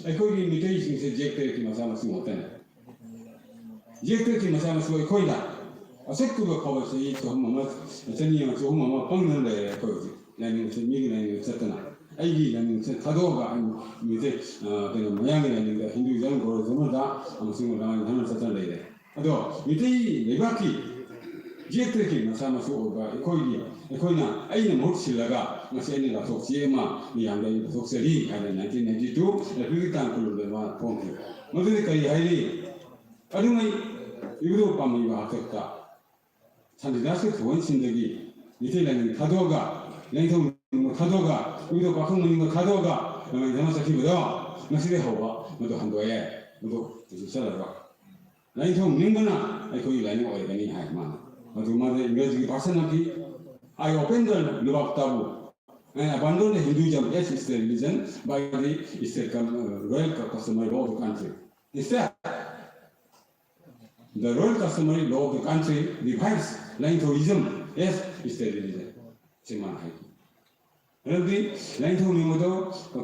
ꯑꯩꯈꯣꯏꯒꯤ ꯃꯤꯇꯩꯁꯤꯡꯁꯦ ꯖꯦꯛ ꯇꯔꯦꯠꯀꯤ ꯃꯆꯥ ꯃꯁꯨ ꯉꯥꯛꯇꯅꯤ꯫ ꯖꯦꯛ ꯇꯔꯦꯠꯀꯤ ꯃꯆꯥ ꯃꯁꯨ ꯑꯩꯈꯣꯏꯅ ꯑꯁꯨꯛ ꯀꯨꯏꯕ ꯐꯥꯎꯕ ꯆꯍꯤ ꯆꯍꯨꯝ ꯑꯃ, ꯆꯅꯤ ꯑꯃ, ꯆꯍꯨꯝ ꯑꯃ ꯄꯪꯗꯅ ꯂꯩꯔꯦ꯫ ꯑꯩꯈꯣꯏ ꯍꯧꯖꯤꯛ ꯂꯥꯏꯅꯤꯡ ꯑꯁꯤ ꯃꯤꯒꯤ ꯂꯥꯏꯅꯤꯡꯗ ꯆꯠꯇꯅ ꯑꯩꯒꯤ ꯂꯥꯏꯅꯤꯡꯁꯦ ꯊꯥꯗꯣꯛꯑꯒ ꯑꯩ ꯃꯤꯇꯩ, ꯑ, ꯀꯩꯅꯣ, ꯃꯌꯥꯡꯒꯤ ꯂꯥꯏꯅꯤꯡꯗ ꯍꯤꯟꯗꯨꯏꯖꯝ, ꯒꯣꯔꯣꯏꯖꯝꯗ ꯑꯃꯁꯨꯡ ꯂꯥꯏꯅꯤꯡ ꯆꯠꯇꯅ ꯂꯩꯔꯦ꯫ ꯑꯗꯣ ꯃꯤꯇꯩ ꯂꯩꯕꯥꯛꯀꯤ ꯖꯦꯛ ꯇꯔꯦꯠꯀꯤ ꯃꯆꯥ ꯃꯁꯨ ꯑꯣꯏꯕ ꯑꯩꯈꯣꯏꯒꯤ, ꯑꯩꯈꯣꯏꯅ, ꯑꯩꯅ ꯃꯍꯨꯠ ꯁꯤꯜꯂꯒ ꯉꯁꯤ ꯑꯩꯅ ꯂꯥꯎꯊꯣꯛ ꯆꯦ ꯑꯃ ꯃꯤꯌꯥꯝꯗ ꯑꯩꯅ ꯄꯨꯊꯣꯛꯆꯔꯤ ꯍꯥꯏꯅ ꯅꯥꯏꯟꯇꯤꯟ ꯅꯥꯏꯟꯇꯤ ꯇꯨ ꯑꯦꯄ꯭ꯔꯤꯜꯒꯤ ꯇꯥꯡ ꯀꯨꯟꯍꯨꯝꯗꯣꯏ ꯃꯥꯅ ꯐꯣꯡꯈꯤ꯫ ꯃꯗꯨꯗꯤ ꯀꯔꯤ ꯍꯥꯏꯔꯤ? ꯑꯗꯨꯉꯩ ꯏꯕꯨꯙꯧ ꯄꯥꯝꯃꯩꯕ ꯍꯥꯛꯇꯛꯇ ꯁꯥꯟꯇꯤꯗꯥꯁꯀꯤ ꯊꯧꯒꯜꯁꯤꯡꯗꯒꯤ ꯃꯤꯇꯩ ꯂꯥꯏꯅꯤꯡ ꯊꯥꯗꯣꯛꯑꯒ, ꯂꯥꯏꯅꯤꯡꯊꯧ ꯅꯤꯡꯕ ꯊꯥꯗꯣꯛꯑꯒ, ꯏꯕꯨꯙꯧ ꯄꯥꯈꯪ ꯃꯅꯤꯡꯕ ꯊꯥꯗꯣꯛꯑꯒ ꯂꯥꯏꯅꯤꯡ ꯊꯥꯗꯣꯛ ꯆꯠꯈꯤꯕꯗꯣ ꯉꯁꯤꯗꯒꯤ ꯍꯧꯕ ꯃꯗꯨ ꯍꯟꯗꯣꯛꯑꯦ, ꯃꯗꯨ ꯍꯧꯖꯤꯛ ꯆꯠꯂꯔꯣꯏ꯫ ꯂꯥꯏꯅꯤꯡꯊꯧ ꯅꯤꯡꯕꯅ ꯑꯩꯈꯣꯏꯒꯤ ꯂꯥꯏꯅꯤꯡ ꯑꯣꯏꯔꯒꯅꯤ ꯍꯥꯏ ꯃꯥꯅ꯫ ꯃꯗꯨ ꯃꯥꯗꯤ ꯏꯪꯒ꯭ꯔꯦꯖꯤꯒꯤ ꯚꯥꯁꯟ ꯑꯃꯗꯤ "I open the Lubak Tabu, And abandon the Hinduism as state religion by the state cum- uh, royal cu- customary law of the country. Instead, the royal customary law of the country revives Lainthouism as state religion. ꯁꯤ ꯃꯥꯅ ꯍꯥꯏ꯫ ꯃꯔꯝꯗꯤ ꯂꯥꯏꯅꯤꯡꯊꯧ ꯅꯤꯡꯕꯗꯣ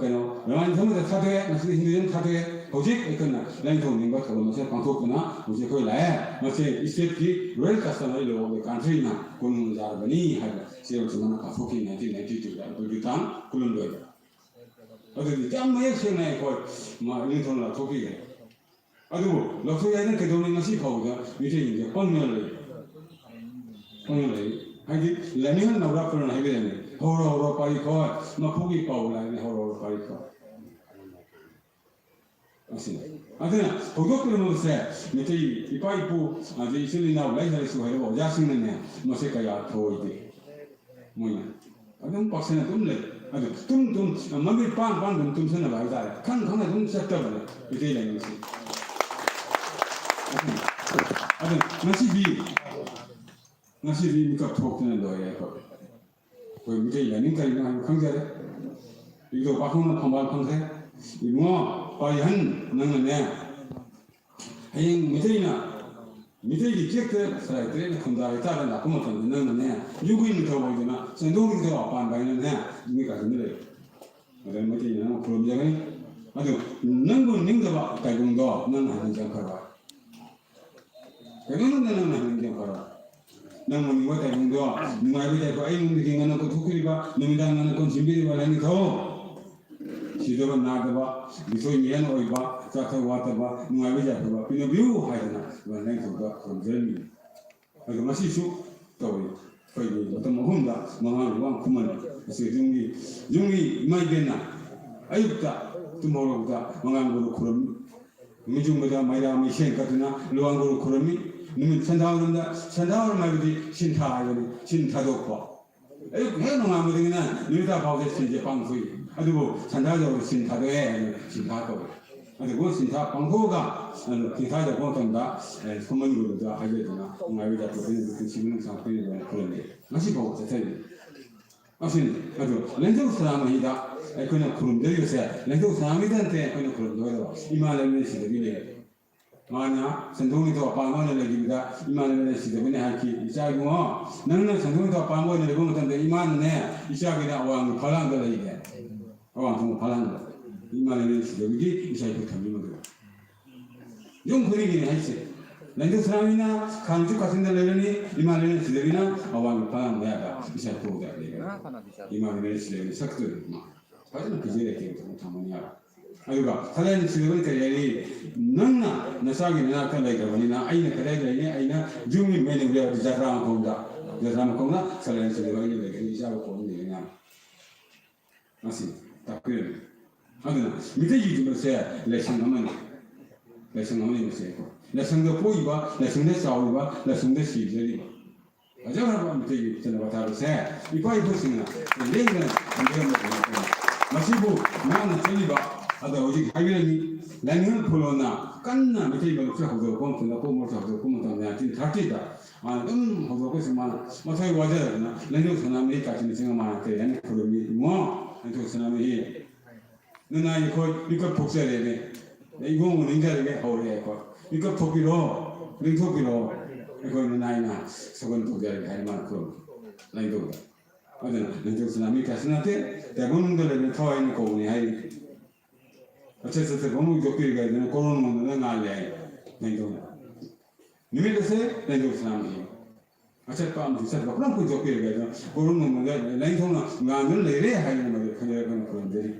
ꯀꯩꯅꯣ ꯔꯃꯥꯅꯤꯡꯊꯧꯗ ꯊꯥꯗꯣꯛꯑꯦ, ꯉꯁꯤꯗꯤ Hinduism ꯊꯥꯗꯣꯛꯑꯦ꯫ ꯍꯧꯖꯤꯛ ꯑꯩꯈꯣꯏꯅ ꯂꯥꯏꯅꯤꯡꯊꯧ ꯅꯤꯡꯕ ꯊꯧꯔꯝ ꯑꯁꯦ ꯄꯥꯡꯊꯣꯛꯇꯨꯅ ꯍꯧꯖꯤꯛ ꯑꯩꯈꯣꯏ ꯂꯥꯛꯑꯦ꯫ ꯃꯁꯤ stateꯀꯤ royal customary law of the countryꯅ ꯀꯣꯅꯨꯡ ꯌꯥꯔꯕꯅꯤ ꯍꯥꯏꯕ ꯆꯦ ꯑꯃꯁꯨ ꯃꯥꯅ ꯀꯥꯞꯊꯣꯛꯈꯤ nineteen ninety twoꯗ ꯑꯗꯨꯒꯤ ꯇꯥꯡ ꯀꯨꯟꯍꯨꯝꯗꯣꯏꯗ꯫ ꯑꯗꯨꯗꯤ ꯌꯥꯝ ꯃꯌꯦꯛ ꯁꯦꯡꯅ ꯑꯩꯈꯣꯏ ꯃꯥ ꯅꯤꯡꯊꯧꯅ ꯂꯥꯎꯊꯣꯛꯄꯤꯈ꯭ꯔꯦ꯫ ꯑꯗꯨꯕꯨ ꯂꯧꯊꯣꯛ ꯌꯥꯏꯅ ꯀꯩꯗꯧꯅꯤ? ꯉꯁꯤ ꯐꯥꯎꯕꯗ ꯃꯤꯇꯩꯁꯤꯡꯁꯦ ꯄꯪꯗꯅ ꯂꯩ꯫ ꯄꯪꯗꯅ ꯂꯩ꯫ ꯍꯥꯏꯗꯤ ꯂꯥꯏꯅꯤꯡꯍꯟ ꯅꯧꯔꯛꯄ꯭ꯔꯅ ꯍꯥꯏꯕꯤꯔꯝꯃꯤ꯫ ꯍꯧꯔꯣ ꯍꯧꯔꯣ ꯄꯥꯔꯤ ꯈꯣꯏ, ꯃꯄꯨꯒꯤ ꯄꯥꯎ ꯂꯥꯏꯅꯤ, ꯍꯧꯔꯣ ꯍꯧꯔꯣ ꯄꯥꯔꯤ ꯈꯣꯏ꯫ ꯑꯁꯤꯅꯤ꯫ ꯑꯗꯨꯅ ꯍꯧꯗꯣꯛꯄꯤꯔꯝꯕꯁꯦ ꯃꯩꯇꯩ ꯏꯄꯥ ꯏꯄꯨ ꯑꯗꯩ ꯏꯆꯤꯜ ꯏꯅꯥꯎ ꯂꯥꯏꯔꯤꯛ ꯂꯥꯏꯁꯨ ꯍꯩꯔꯕ ꯑꯣꯖꯥꯁꯤꯡꯅꯅꯦ ꯃꯁꯦ ꯀꯌꯥ ꯊꯧꯑꯣꯏꯗꯦ꯫ ꯃꯣꯏꯅ ꯑꯗꯨꯝ ꯄꯥꯛꯁꯟꯅ ꯑꯗꯨꯝ ꯂꯩ꯫ ꯑꯗꯨ ꯇꯨꯝ ꯇꯨꯝ ꯃꯃꯤꯠ ꯄꯥꯡ ꯄꯥꯡ ꯑꯗꯨꯝ ꯇꯨꯝꯁꯟꯅꯕ ꯍꯥꯏꯇꯥꯔꯦ꯫ ꯈꯪ ꯈꯪꯅ ꯑꯗꯨꯝ ꯆꯠꯇꯕꯅꯦ ꯃꯩꯇꯩ ꯂꯥꯏꯅꯤꯡꯁꯤ꯫ ꯑꯗꯨ ꯉꯁꯤꯗꯤ ꯉꯁꯤꯗꯤ ꯃꯤꯀꯞ ꯊꯣꯛꯇꯅ ꯂꯣꯏꯔꯦ ꯑꯩꯈꯣꯏ꯫ ꯑꯩꯈꯣꯏ ꯃꯤꯇꯩ ꯂꯥꯏꯅꯤꯡ ꯀꯔꯤꯅꯣ ꯍꯥꯏꯕ ꯈꯪꯖꯔꯦ꯫ ꯏꯕꯨꯙꯧ ꯄꯥꯈꯪꯅ ꯐꯝꯕꯥꯜ ꯐꯪꯈ꯭ꯔꯦ꯫ ꯏꯕꯨꯡꯉꯣ ꯄꯥꯔꯤꯍꯟ, ꯅꯪꯅꯅꯦ ꯍꯌꯦꯡ ꯃꯤꯇꯩꯅ ꯃꯤꯇꯩꯒꯤ ꯆꯦꯛꯇ ꯁꯂꯥꯏ ꯇꯔꯦꯠꯅ ꯈꯨꯟꯗꯥ ꯂꯩꯇꯥꯗ ꯂꯥꯛꯄ ꯃꯇꯝꯗ ꯅꯪꯅꯅꯦ ꯌꯨꯝꯒꯤ ꯅꯤꯡꯊꯧ ꯑꯣꯏꯗꯅ ꯆꯦꯟꯗꯣꯡꯒꯤ ꯅꯤꯡꯊꯧ ꯑꯄꯥꯟꯕ ꯍꯥꯏꯅꯅꯦ ꯃꯤ ꯀꯥꯁꯤꯟꯗ ꯂꯩ꯫ ꯑꯗꯨꯅ ꯃꯩꯇꯩꯅ ꯅꯪ ꯈꯨꯔꯨꯝꯖꯒꯅꯤ꯫ ꯑꯗꯨ ꯅꯪꯕꯨ ꯅꯤꯡꯗꯕ ꯇꯥꯏꯕꯪꯗꯣ ꯅꯪ ꯍꯥꯟꯅ ꯆꯪꯈ꯭ꯔꯕ? ꯀꯩꯗꯧꯅꯨꯡꯗ ꯅꯪꯅ ꯍꯟꯒꯦ ꯐꯔꯣ? ꯅꯪ ꯃꯅꯤꯡꯕ ꯇꯥꯏꯕꯪꯗꯣ ꯅꯨꯡꯉꯥꯏꯕ ꯇꯥꯏꯕ ꯑꯩꯉꯣꯟꯗꯒꯤ ꯉꯟꯅ ꯀꯣꯟꯊꯣꯛꯄꯤꯔꯤꯕ, ꯅꯨꯃꯤꯗꯥꯡ ꯉꯟꯅ ꯀꯣꯟꯁꯤꯟꯕꯤꯔꯤꯕ ꯂꯥꯏꯅꯤꯡꯊꯧ꯫ ꯁꯤꯗꯕ ꯅꯥꯗꯕ, ꯂꯤꯊꯣꯏ ꯃꯤꯍꯦꯟ ꯑꯣꯏꯕ, ꯆꯥꯊꯛ ꯋꯥꯠꯇꯕ, ꯅꯨꯡꯉꯥꯏꯕ ꯌꯥꯏꯐꯕ ꯄꯤꯅꯕꯤꯌꯨ ꯍꯥꯏꯗꯅ ꯂꯥꯏꯅꯤꯡꯊꯧꯗ ꯈꯨꯔꯨꯝꯖꯔꯝꯃꯤ꯫ ꯑꯗꯣ ꯉꯁꯤꯁꯨ ꯇꯧꯔꯤ꯫ ꯑꯩꯈꯣꯏꯒꯤ ꯃꯇꯝ ꯑꯍꯨꯝꯗ ꯃꯉꯥꯒꯤ ꯋꯥ ꯈꯨꯃꯟ ꯑꯁꯤ ꯌꯨꯝꯒꯤ, ꯌꯨꯝꯒꯤ ꯏꯃꯥ ꯏꯕꯦꯟꯅ ꯑꯌꯨꯛꯇ ꯇꯨꯝ ꯍꯧꯔꯛꯄꯗ ꯃꯉꯥꯡ ꯒꯨꯔꯨ ꯈꯨꯔꯨꯝꯃꯤ꯫ ꯅꯨꯃꯤꯠ ꯌꯨꯡꯕꯗ ꯃꯩꯔꯥ ꯃꯩꯁꯦꯡ ꯀꯠꯇꯨꯅ ꯂꯨꯋꯥꯡ ꯒꯨꯔꯨ ꯈꯨꯔꯨꯝꯃꯤ꯫ ꯅꯨꯃꯤꯠ ꯁꯟꯙꯥꯋꯥꯏꯔꯝꯗ, ꯁꯟꯙꯥꯋꯥꯏꯔꯝ ꯍꯥꯏꯕꯗꯤ ꯁꯤꯟꯊꯥ ꯍꯥꯏꯕꯅꯤ, ꯁꯤꯟ ꯊꯥꯗꯣꯛꯄ꯫ ꯑꯌꯨꯛ ꯍꯦꯛ ꯅꯣꯡꯉꯥꯟꯕꯗꯒꯤꯅ ꯅꯨꯃꯤꯠ ꯇꯥ ꯐꯥꯎꯁꯦ ꯁꯤꯟꯁꯦ ꯄꯥꯡꯊꯣꯛꯏ꯫ ꯑꯗꯨꯕꯨ ꯁꯟꯙꯥ ꯌꯧꯔ ꯁꯤꯟ ꯊꯥꯗꯣꯛꯑꯦ ꯍꯥꯏꯅ ꯁꯤꯟꯊꯥ ꯀꯧꯏ꯫ ꯑꯗꯨꯕꯨ ꯁꯤꯟꯊꯥ ꯄꯥꯡꯊꯣꯛꯑꯒ, ꯑꯗꯨ ꯁꯤꯟꯊꯥ ꯌꯧꯔꯛꯄ ꯃꯇꯝꯗ, ꯑꯦ, ꯈꯨꯃꯟ ꯒꯨꯔꯨꯗ ꯍꯥꯏꯖꯗꯨꯅ ꯅꯨꯡꯉꯥꯏꯕ ꯌꯥꯏꯐꯕ ꯄꯨꯟꯁꯤ ꯃꯅꯨꯡ ꯁꯥꯡ ꯄꯤꯅꯕ ꯈꯨꯔꯨꯝꯃꯤ꯫ ꯉꯁꯤꯐꯥꯎꯕ ꯆꯠꯊꯔꯤ꯫ ꯑꯁꯤꯅꯤ꯫ ꯑꯗꯨ ꯂꯦꯡꯖꯧ ꯁꯅꯥꯃꯍꯤꯗ ꯑꯩꯈꯣꯏꯅ ꯈꯨꯔꯨꯝꯖꯔꯤꯕꯁꯦ, ꯂꯦꯡꯖꯧ ꯁꯅꯥꯃꯍꯤꯗ ꯅꯠꯇꯦ ꯑꯩꯈꯣꯏꯅ ꯈꯨꯔꯨꯝꯖꯒꯗꯕ, ꯏꯃꯥ ꯂꯩꯃꯔꯦꯟ ꯁꯤꯗꯕꯤ ꯂꯩꯔꯦ꯫ ꯃꯥꯅ ꯁꯦꯟꯗꯣꯡ ꯅꯤꯡꯊꯧ ꯑꯄꯥꯝꯕ ꯑꯣꯏꯅ ꯂꯩꯈꯤꯕꯗ ꯏꯃꯥ ꯂꯩꯃꯔꯦꯟ ꯁꯤꯗꯕꯤꯅ ꯍꯥꯏꯈꯤ, "ꯏꯆꯥ ꯏꯕꯨꯡꯉꯣ, ꯅꯪꯅ ꯁꯦꯟꯗꯣꯡ ꯅꯤꯡꯊꯧ ꯑꯄꯥꯝꯕ ꯑꯣꯏꯅ ꯂꯩꯕ ꯃꯇꯝꯗ ꯏꯃꯥꯅꯅꯦ, ꯏꯆꯥꯒꯤꯅ ꯑꯋꯥꯡꯒꯤ ꯐꯂꯥꯡꯗ ꯂꯩꯔꯦ, ꯑꯋꯥꯡ ꯊꯪꯕ ꯐꯂꯥꯡꯗ ꯏꯃꯥ ꯂꯩꯃꯔꯦꯟ ꯁꯤꯗꯕꯤꯒꯤ ꯏꯆꯥ ꯏꯄꯨ ꯊꯝꯕꯤ ꯃꯗꯨ"꯫ ꯌꯨꯝ ꯈꯨꯗꯤꯡꯒꯤꯅꯤ ꯍꯥꯏꯁꯦ꯫ ꯂꯦꯡꯖꯧ ꯁꯅꯥꯃꯍꯤꯅ ꯈꯥꯡꯖꯨ ꯀꯥꯆꯤꯟꯗ ꯂꯩꯔꯅꯤ, ꯏꯃꯥ ꯂꯩꯃꯔꯦꯟ ꯁꯤꯗꯕꯤꯅ ꯑꯋꯥꯡꯒꯤ ꯐꯂꯥꯡ ꯃꯌꯥꯗ ꯏꯆꯥ ꯏꯄꯨꯗ ꯂꯩꯔꯅꯤ꯫ ꯏꯃꯥ ꯂꯩꯃꯔꯦꯟ ꯁꯤꯗꯕꯤꯅ ꯁꯛꯇꯨ ꯃꯥ ꯐꯖꯅ ꯄꯤꯖꯔꯦ, ꯊꯝꯃꯅꯤ ꯍꯥꯏꯕ꯫ ꯑꯗꯨꯒ ꯁꯂꯥꯏ ꯁꯤꯗꯕꯅ ꯀꯔꯤ ꯍꯥꯏꯔꯤ? "ꯅꯪꯅ ꯅꯆꯥꯒꯤ ꯅꯅꯥꯛꯇ ꯂꯩꯈ꯭ꯔꯕꯅꯤꯅ ꯑꯩꯅ ꯀꯗꯥꯏ ꯂꯩꯅꯤ? ꯑꯩꯅ ꯌꯨꯝꯒꯤ ꯃꯩꯅ ꯎꯔꯦ ꯍꯥꯏꯕꯗꯤ ꯖꯇ꯭ꯔꯥ ꯃꯈꯣꯡꯗ, ꯖꯇ꯭ꯔꯥ ꯃꯈꯣꯡꯗ ꯁꯂꯥꯏ ꯁꯤꯗꯕ ꯑꯩꯅ ꯂꯩꯒꯅꯤ, ꯏꯆꯥꯕꯨ ꯀꯣꯟꯅ ꯂꯩꯒꯅꯤ" ꯍꯥꯏꯕ꯫ ꯃꯁꯤ ꯇꯥꯛꯄꯤꯔꯝꯃꯤ꯫ ꯑꯗꯨꯅ ꯃꯤꯇꯩꯒꯤ ꯌꯨꯝꯁꯦ ꯂꯥꯏꯁꯪ ꯑꯃꯅꯤ꯫ ꯂꯥꯏꯁꯪ ꯑꯃꯅꯤ ꯃꯁꯤ꯫ ꯂꯥꯏꯁꯪꯗ ꯄꯣꯛꯏꯕ, ꯂꯥꯏꯁꯪꯗ ꯆꯥꯎꯔꯤꯕ, ꯂꯥꯏꯁꯪꯗ ꯁꯤꯖꯔꯤꯕ꯫ ꯐꯖꯈ꯭ꯔꯕ ꯃꯤꯇꯩꯒꯤ ꯆꯠꯅ ꯄꯊꯥꯞ ꯑꯁꯦ ꯏꯄꯥ ꯏꯄꯨꯁꯤꯡꯅ ꯂꯦꯡꯗꯅ ꯊꯝꯕꯤꯔꯝꯕ ꯉꯥꯛꯇꯅꯤ꯫ ꯃꯁꯤꯕꯨ ꯉꯥꯛꯅ ꯆꯠꯂꯤꯕ ꯑꯗꯣ ꯍꯧꯖꯤꯛ ꯍꯥꯏꯕꯤꯔꯝꯃꯤ, ꯂꯥꯏꯅꯤꯡꯊꯧ ꯐꯨꯂꯣꯟꯅ ꯀꯟꯅ ꯃꯤꯇꯩ ꯃꯔꯨꯞꯁꯦ ꯍꯧꯗꯣꯔꯛꯄ ꯃꯇꯝꯗ, ꯑꯄꯣꯛ ꯃꯔꯨꯞꯁꯦ ꯍꯧꯗꯣꯔꯛꯄ ꯃꯇꯝꯗ nineteen thirty ꯗ ꯃꯥꯅ ꯑꯗꯨꯝ ꯍꯧꯗꯣꯔꯛꯄꯁꯤ ꯃꯥꯅ ꯃꯊ꯭ꯋꯥꯏ ꯋꯥꯖꯗꯅ ꯂꯥꯏꯅꯤꯡꯊꯧ ꯁꯅꯥꯃꯍꯤ ꯀꯥꯆꯤꯟ ꯆꯤꯡꯉ ꯃꯥꯅ ꯀꯔꯤ ꯍꯥꯏꯅ ꯈꯨꯔꯨꯝꯃꯤ? "ꯏꯕꯨꯡꯉꯣ, ꯂꯥꯏꯅꯤꯡꯊꯧ ꯁꯅꯥꯃꯍꯤ, ꯅꯅꯥꯏ ꯑꯩꯈꯣꯏ ꯃꯤꯀꯞ ꯊꯣꯛꯆꯔꯦꯅꯦ꯫ ꯏꯕꯨꯡꯉꯣ ꯅꯤꯡꯖꯔꯒꯦ ꯍꯧꯔꯛꯑꯦ ꯑꯩꯈꯣꯏ꯫ ꯃꯤꯀꯞ ꯊꯣꯛꯄꯤꯔꯣ, ꯂꯦꯡꯊꯣꯛꯄꯤꯔꯣ꯫ ꯑꯩꯈꯣꯏ ꯅꯅꯥꯏꯅ ꯁꯒꯣꯜ ꯇꯧꯖꯔꯒꯦ" ꯍꯥꯏꯅ ꯃꯥꯅ ꯈꯨꯔꯨꯝꯃꯤ ꯂꯥꯏꯅꯤꯡꯊꯧꯗ꯫ ꯑꯗꯨꯅ ꯂꯥꯏꯅꯤꯡꯊꯧ ꯁꯅꯥꯃꯍꯤ ꯀꯥꯏꯁꯨ ꯅꯠꯇꯦ, ꯇꯥꯏꯕꯪꯗ ꯂꯩꯕ ꯊꯋꯥꯏꯅ ꯀꯧꯕꯅꯤ ꯍꯥꯏꯔꯤ꯫ ꯑꯆꯠ ꯆꯠꯇ ꯄꯨꯝꯅꯃꯛ ꯌꯣꯛꯄꯤꯔꯒꯦ ꯍꯥꯏꯗꯅ ꯀꯣꯔꯣꯟ ꯃꯪꯗꯅ ꯉꯥꯜꯂꯦ ꯍꯥꯏ ꯂꯥꯏꯅꯤꯡꯊꯧꯅ꯫ ꯅꯨꯃꯤꯠ ꯑꯁꯦ ꯂꯥꯏꯅꯤꯡꯊꯧ ꯁꯅꯥꯃꯍꯤ꯫ ꯑꯆꯠꯄ ꯑꯃꯁꯨ ꯆꯠꯄ ꯄꯨꯝꯅꯃꯛꯄꯨ ꯌꯣꯛꯄꯤꯔꯒꯦ ꯍꯥꯏꯗꯅ ꯀꯣꯔꯣꯟ ꯃꯪꯗꯅ ꯂꯥꯏꯅꯤꯡꯊꯧꯅ ꯉꯥꯟꯗꯨꯅ ꯂꯩꯔꯦ ꯍꯥꯏꯗꯅ ꯃꯗꯨ ꯈꯟꯖꯔꯒ ꯑꯩꯈꯣꯏꯅ ꯈꯨꯔꯨꯝꯖꯔꯤ꯫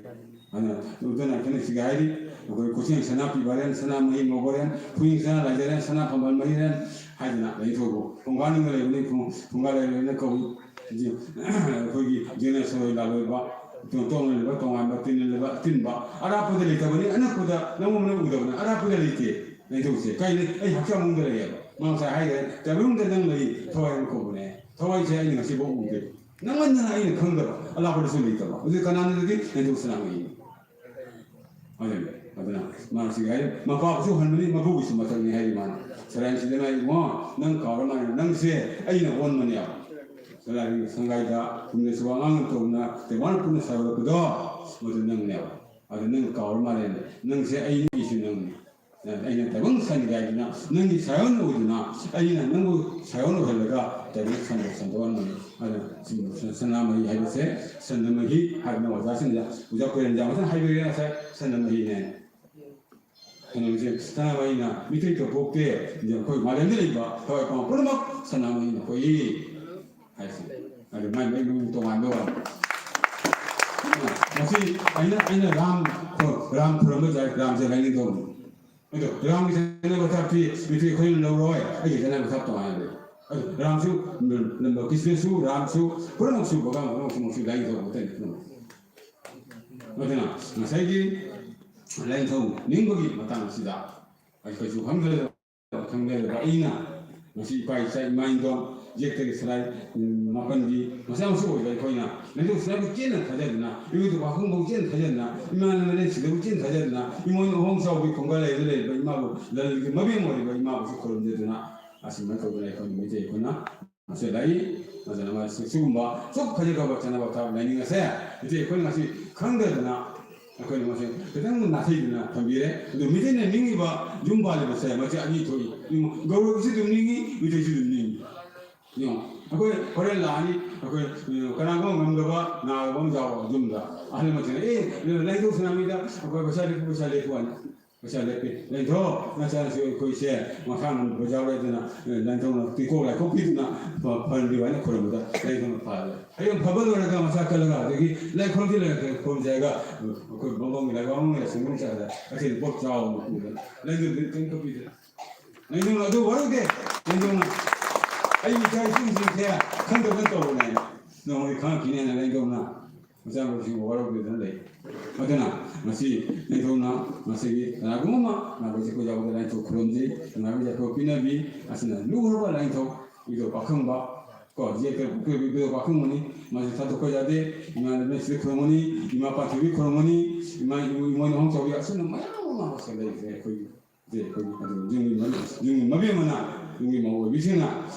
ꯑꯗꯨꯅ ꯃꯗꯨꯅ ꯑꯩꯈꯣꯏꯅ ꯁꯤꯒ ꯍꯥꯏꯔꯤ, ꯑꯩꯈꯣꯏ ꯈꯨꯠꯁꯦꯝ ꯁꯅꯥ ꯄꯤꯕꯔꯦꯟ, ꯁꯅꯥ ꯃꯍꯤ ꯃꯧꯕꯔꯦꯟ, ꯈꯨꯌꯦꯡ ꯁꯅꯥ ꯂꯥꯏꯖꯔꯦꯟ, ꯁꯅꯥ ꯐꯝꯕꯥꯜ ꯃꯍꯤꯔꯦꯟ ꯍꯥꯏꯗꯅ ꯂꯥꯏꯅꯤꯡꯊꯧꯕꯨ ꯐꯨꯡꯒꯥ ꯅꯨꯡꯒ ꯂꯩꯕꯅꯤ, ꯐꯨꯡ-, ꯐꯨꯡꯒꯥ ꯂꯩꯔꯦꯅ ꯀꯧꯏ꯫ ꯑꯩꯈꯣꯏꯒꯤ ꯖꯦꯅꯦꯁ ꯍꯣꯏ ꯂꯥꯂꯣꯏꯕ, ꯇꯣ-, ꯇꯣꯡꯂꯤꯕ ꯇꯣꯉꯥꯟꯕ, ꯇꯤꯟꯂꯤꯕ ꯑꯇꯤꯟꯕ, ꯑꯔꯥꯞꯄꯗ ꯂꯩꯇꯕꯅꯤ, ꯑꯅꯛꯄꯗ ꯅꯪꯉꯣꯟꯗ ꯎꯗꯕꯅꯤ, ꯑꯔꯥꯞꯄꯗ ꯂꯩꯇꯦ꯫ ꯂꯩꯊꯣꯛꯁꯦ꯫ ꯀꯩ ꯂꯩ? ꯑꯩ ꯍꯛꯆꯥꯡ ꯃꯅꯨꯡꯗ ꯂꯩꯌꯦꯕ꯫ ꯃꯥ ꯉꯁꯥꯏ ꯍꯥꯏꯈ꯭ꯔꯦ, "ꯇꯥꯏꯕꯪꯗ ꯅꯪ ꯂꯩ, ꯊꯋꯥꯏ ꯑꯃ ꯀꯧꯕꯅꯦ꯫ ꯊꯋꯥꯏꯁꯦ ꯑꯩꯅ ꯉꯁꯤꯐꯥꯎ ꯎꯗꯦ꯫ ꯅꯪꯃꯟꯗꯅ ꯑꯩꯅ ꯈꯪꯗꯕ, ꯑꯂꯥꯞꯄꯗꯁꯨ ꯂꯩꯇꯕ"꯫ ꯍꯧꯖꯤꯛ ꯀꯅꯥꯅꯣ ꯑꯗꯨꯗꯤ? ꯂꯥꯏꯅꯤꯡꯊꯧ ꯁꯅꯥꯃꯍꯤꯅꯤ꯫ ꯑꯗꯨꯅ, ꯑꯗꯨꯅ ꯃꯥ ꯁꯤꯒ ꯍꯥꯏ, ꯃꯄꯥꯕꯨꯁꯨ ꯍꯟꯕꯅꯤ, ꯃꯄꯨꯒꯤꯁꯨ ꯃꯊꯛꯅꯤ ꯍꯥꯏꯔꯤ ꯃꯥꯅ꯫ ꯁꯔꯥꯏꯟꯁꯤꯗꯅ ꯍꯥꯏ, "ꯏꯕꯨꯡꯉꯣ, ꯅꯪ ꯀꯥꯎꯔ ꯃꯥꯜꯂꯦ, ꯅꯪꯁꯦ ꯑꯩꯅ ꯑꯣꯟꯕꯅꯦꯕ"꯫ ꯂꯥꯏꯔꯤꯛ ꯁꯪꯒꯥꯏꯗ ꯈꯨꯝꯗꯁꯨ ꯋꯥꯉꯥꯡ ꯇꯧꯅ ꯇꯦꯕꯜ ꯄꯨꯟꯅ ꯁꯥꯒꯠꯂꯛꯄꯗꯣ, ꯃꯗꯨ ꯅꯪꯅꯦꯕ꯫ ꯑꯗꯨ ꯅꯪ ꯀꯥꯎꯔ ꯃꯥꯜꯂꯦꯅꯦ꯫ ꯅꯪꯁꯦ ꯑꯩꯅꯤ, ꯑꯩꯁꯨ ꯅꯪꯅꯤ꯫ ꯑꯩꯅ ꯇꯥꯏꯕꯪ ꯁꯟꯒꯥꯏꯗꯨꯅ ꯅꯪꯒꯤ ꯁꯥꯏꯑꯣꯟ ꯑꯣꯏꯗꯨꯅ, ꯑꯩꯅ ꯅꯪꯕꯨ ꯁꯥꯏꯑꯣꯟ ꯑꯣꯏꯍꯜꯂꯒ ꯇꯥꯏꯕꯪ ꯁꯟꯗ ꯁꯟꯗꯣꯛꯍꯟꯕꯅꯤ꯫ ꯑꯗꯨꯅ ꯁꯅꯥꯃꯍꯤ ꯍꯥꯏꯕꯁꯦ, ꯁꯅꯥꯃꯍꯤ ꯍꯥꯏꯗꯅ ꯑꯣꯖꯥꯁꯤꯡꯗ, ꯑꯣꯖꯥ ꯀꯣꯏꯔꯦꯟ ꯌꯥꯝ ꯐꯖꯅ ꯍꯥꯏꯕꯤꯔꯦ ꯉꯁꯥꯏ, ꯁꯅꯥꯃꯍꯤꯅꯦ꯫ ꯀꯩꯅꯣꯁꯦ, ꯁꯅꯥꯃꯍꯤꯅ ꯃꯤꯇꯩ ꯄꯣꯛꯇꯦ, ꯑꯩꯈꯣꯏ ꯃꯥꯂꯦꯝꯗ ꯂꯩꯕ ꯊꯋꯥꯏ ꯄꯥꯟꯕ ꯄꯨꯝꯅꯃꯛ ꯁꯅꯥꯃꯍꯤꯅ ꯄꯣꯛꯏ ꯍꯥꯏꯁꯦ꯫ ꯑꯗꯨ ꯃꯥꯏ ꯃꯥꯏ ꯃꯃꯤꯡ ꯇꯣꯉꯥꯟꯕ ꯋꯥꯅꯤ꯫ ꯉꯁꯤ ꯑꯩꯅ, ꯑꯩꯅ ꯔꯥꯝ, ꯔꯥꯝ ꯈꯨꯔꯨꯝꯕ ꯌꯥꯏ, ꯔꯥꯝꯁꯦ ꯂꯥꯏꯅꯤꯡꯊꯧꯅꯤ꯫ ꯑꯗꯣ ꯔꯥꯝꯒꯤ ꯆꯠꯅꯕ ꯊꯥꯛꯇꯤ ꯃꯤꯇꯩ ꯑꯩꯈꯣꯏꯅ ꯂꯧꯔꯣꯏ, ꯑꯩꯒꯤ ꯆꯠꯅꯕ ꯊꯥꯛ ꯇꯣꯉꯥꯟꯅ ꯂꯩ꯫ ꯑꯗꯣ ꯔꯥꯝꯁꯨ, ꯀ꯭ꯔꯤꯁꯅꯁꯨ, ꯔꯥꯝꯁꯨ ꯄꯨꯝꯅꯃꯛꯁꯨ, ꯚꯒꯋꯥꯟ ꯄꯨꯝꯅꯃꯛꯁꯨ ꯂꯥꯏꯅꯤꯡꯊꯧ ꯉꯥꯛꯇꯅꯤ ꯄꯨꯝꯅꯃꯛ꯫ ꯑꯗꯨꯅ ꯉꯁꯥꯏꯒꯤ ꯂꯥꯏꯅꯤꯡꯊꯧ ꯅꯤꯡꯕꯒꯤ ꯃꯇꯥꯡ ꯑꯁꯤꯗ ꯑꯩꯈꯣꯏꯁꯨ ꯈꯪꯖꯔꯦ꯫ ꯈꯪꯖꯔꯕ ꯑꯩꯅ ꯉꯁꯤ ꯏꯄꯥ ꯏꯆꯥ ꯏꯃꯥ ꯏꯟꯗꯣꯜ ꯌꯦꯛꯇꯒꯤ ꯁꯂꯥꯏ, ꯎꯝ, ꯃꯥꯄꯟꯒꯤ ꯃꯆꯥ ꯃꯁꯨ ꯑꯣꯏꯕ ꯑꯩꯈꯣꯏꯅ ꯂꯥꯏꯅꯤꯡꯊꯧ ꯁꯅꯥꯕꯨ ꯆꯦꯟꯅ ꯊꯥꯖꯗꯨꯅ, ꯏꯔꯨꯗ ꯋꯥꯍꯪꯕꯨ ꯆꯦꯟꯅ ꯊꯥꯖꯗꯨꯅ, ꯏꯃꯥ ꯅꯃꯅꯦ ꯁꯤꯗꯕꯨ ꯆꯦꯟꯅ ꯊꯥꯖꯗꯨꯅ, ꯏꯃꯣꯏꯅꯨ ꯑꯍꯣꯡ ꯆꯥꯎꯕꯤ ꯈꯣꯡꯒꯥ ꯂꯩꯗ ꯂꯩꯔꯤꯕ ꯏꯃꯥꯕꯨ ꯂꯜꯒꯤ ꯃꯕꯦꯝ ꯑꯣꯏꯔꯤꯕ ꯏꯃꯥꯕꯨꯁꯨ ꯈꯨꯔꯨꯝꯖꯗꯨꯅ, ꯑꯁꯨꯃꯥꯏꯅ ꯇꯧꯗꯅ ꯑꯩꯈꯣꯏ ꯃꯩꯇꯩ ꯑꯩꯈꯣꯏꯅ ꯃꯁꯤ ꯂꯩ꯫ ꯑꯗꯨꯅ ꯃꯁꯤ ꯁꯤꯒꯨꯝꯕ ꯑꯁꯨꯛ ꯐꯖꯈ꯭ꯔꯕ ꯆꯠꯅꯕ ꯊꯥꯛ ꯂꯥꯏꯅꯤꯡ ꯑꯁꯦ ꯍꯧꯖꯤꯛ ꯑꯩꯈꯣꯏꯅ ꯉꯁꯤ ꯈꯪꯗꯗꯅ ꯑꯩꯈꯣꯏꯅ ꯃꯁꯤ ꯈꯤꯇꯪ ꯅꯥꯊꯩꯗꯨꯅ ꯊꯝꯕꯤꯔꯦ꯫ ꯑꯗꯨ ꯃꯤꯇꯩꯅ ꯅꯤꯡꯉꯤꯕ ꯌꯨꯝ ꯄꯥꯜꯂꯤꯕꯁꯦ ꯃꯁꯤ ꯑꯅꯤ ꯊꯣꯛꯏ꯫ ꯌꯦꯡꯉꯨ, ꯒꯧꯔꯕꯁꯨ ꯑꯗꯨꯝ ꯅꯤꯡꯉꯤ, ꯃꯤꯇꯩꯁꯨ ꯑꯗꯨꯝ ꯅꯤꯡꯉꯤ꯫ ꯌꯦꯡꯉꯣ, ꯑꯩꯈꯣꯏ ꯍꯣꯔꯦꯟ ꯂꯥꯛꯑꯅꯤ, ꯑꯩꯈꯣꯏ, ꯑ, ꯀꯅꯥꯒꯨꯝꯕ ꯉꯝꯗꯕ ꯅꯥꯔꯕ ꯑꯃ ꯌꯥꯎꯔꯣ ꯌꯨꯝꯗ, ꯑꯍꯜ ꯂꯃꯟꯁꯤꯡꯅ, "ꯑꯦ, ꯂꯥꯏꯅꯤꯡꯊꯧ ꯁꯅꯥꯃꯍꯤꯗ ꯑꯩꯈꯣꯏ ꯄꯩꯁꯥ ꯂꯦꯞꯄꯨ, ꯄꯩꯁꯥ ꯂꯦꯞꯄꯨ" ꯍꯥꯏꯅ꯫ ꯄꯩꯁꯥ ꯂꯦꯞꯄꯤ꯫ ꯂꯥꯏꯅꯤꯡꯊꯧ, ꯅꯆꯥꯅꯁꯨ ꯑꯩꯈꯣꯏꯁꯦ ꯃꯁꯥ ꯉꯝꯗꯕ ꯌꯥꯎꯔꯦ, ꯑꯗꯨꯅ, ꯑꯦ, ꯂꯥꯏꯅꯤꯡꯊꯧꯅ ꯇꯤꯀꯣꯛ ꯂꯥꯏꯀꯣꯛꯄꯤꯗꯨꯅ ꯐ-, ꯐꯍꯟꯕꯤꯌꯨ ꯍꯥꯏꯅ ꯈꯨꯔꯨꯝꯕꯗ ꯂꯥꯏꯅꯤꯡꯊꯧꯅ ꯐꯍꯜꯂꯦ꯫ ꯍꯌꯦꯡ ꯐꯕ ꯂꯣꯏꯔꯒ ꯃꯁꯥ ꯀꯜꯂꯒ ꯑꯗꯒꯤ ꯂꯥꯏ ꯈꯨꯔꯨꯝꯁꯤ, ꯂꯥꯏ ꯈꯨꯔꯨꯝꯁꯤ ꯍꯥꯏꯔꯒ ꯑꯩꯈꯣꯏ ꯕꯝꯕꯝꯒꯤ ꯂꯥꯏ ꯋꯥꯃꯪꯒꯤ ꯂꯥꯏꯁꯪ ꯃꯅꯨꯡ ꯆꯠꯂꯦ꯫ ꯑꯩꯈꯣꯏ ꯄꯣꯠ ꯆꯥꯎꯕ ꯃꯄꯨꯗ ꯂꯥꯏꯅꯤꯡꯊꯧꯗꯤ ꯀꯔꯤꯝ ꯀꯞꯄꯤꯗꯦ꯫ ꯂꯥꯏꯅꯤꯡꯊꯧꯅ ꯑꯗꯨ ꯋꯥꯔꯧꯗꯦ꯫ ꯂꯥꯏꯅꯤꯡꯊꯧꯅ ꯑꯩꯒꯤ ꯏꯆꯥ ꯏꯁꯨꯁꯤꯡꯁꯦ ꯈꯪꯗꯕꯅ ꯇꯧꯕꯅꯦ꯫ ꯅꯣꯡꯃꯗꯤ ꯈꯪꯉꯛꯈꯤꯅꯤ ꯍꯥꯏꯅ ꯂꯥꯏꯅꯤꯡꯊꯧꯅ ꯃꯆꯥ ꯃꯁꯨꯁꯤꯡꯕꯨ ꯋꯥꯔꯧꯕꯤꯗꯨꯅ ꯂꯩ꯫ ꯑꯗꯨꯅ ꯉꯁꯤ ꯂꯥꯏꯅꯤꯡꯊꯧꯅ ꯉꯁꯤꯒꯤ ꯀꯅꯥꯒꯨꯝꯕ ꯑꯃ ꯅꯥꯕꯁꯦ ꯑꯩꯈꯣꯏ ꯌꯥꯎꯕꯗ ꯂꯥꯏꯅꯤꯡꯊꯧ ꯈꯨꯔꯨꯝꯖꯩ, ꯀꯅꯥꯒꯨꯝꯕ ꯑꯩꯈꯣꯏ ꯄꯤꯅꯕꯤ꯫ ꯑꯁꯤꯅ ꯂꯨꯈ꯭ꯔꯕ ꯂꯥꯏꯅꯤꯡꯊꯧ ꯏꯕꯨꯙꯧ ꯄꯥꯈꯪꯕ, ꯀꯣ, ꯌꯦꯛꯇ ꯏꯕꯨꯙꯧ ꯄꯥꯈꯪꯕꯅꯤ꯫ ꯃꯥꯁꯦ ꯊꯥꯗꯣꯛꯄ ꯌꯥꯗꯦ꯫ ꯏꯃꯥ ꯂꯩꯃꯁꯤꯗ ꯈꯨꯔꯨꯝꯒꯅꯤ, ꯏꯃꯥ ꯄꯥꯟꯊꯣꯏꯕꯤ ꯈꯨꯔꯨꯝꯒꯅꯤ, ꯏꯃꯥ ꯏꯃꯣꯏꯅꯨ ꯍꯣꯡꯆꯥꯎꯕꯤ, ꯑꯁꯤꯅ ꯃꯌꯥꯝ ꯑꯃ ꯃꯁꯤꯗ ꯂꯩꯈ꯭ꯔꯦ ꯑꯩꯈꯣꯏꯒꯤ꯫ ꯑꯗꯨ ꯑꯩꯈꯣꯏꯒꯤ, ꯑꯗꯨ ꯌꯨꯝꯒꯤ ꯃ-, ꯌꯨꯝꯒꯤ ꯃꯕꯦꯝꯃꯅ, ꯌꯨꯝꯒꯤ ꯃꯧ ꯑꯣꯏꯕꯤꯁꯤꯡꯅ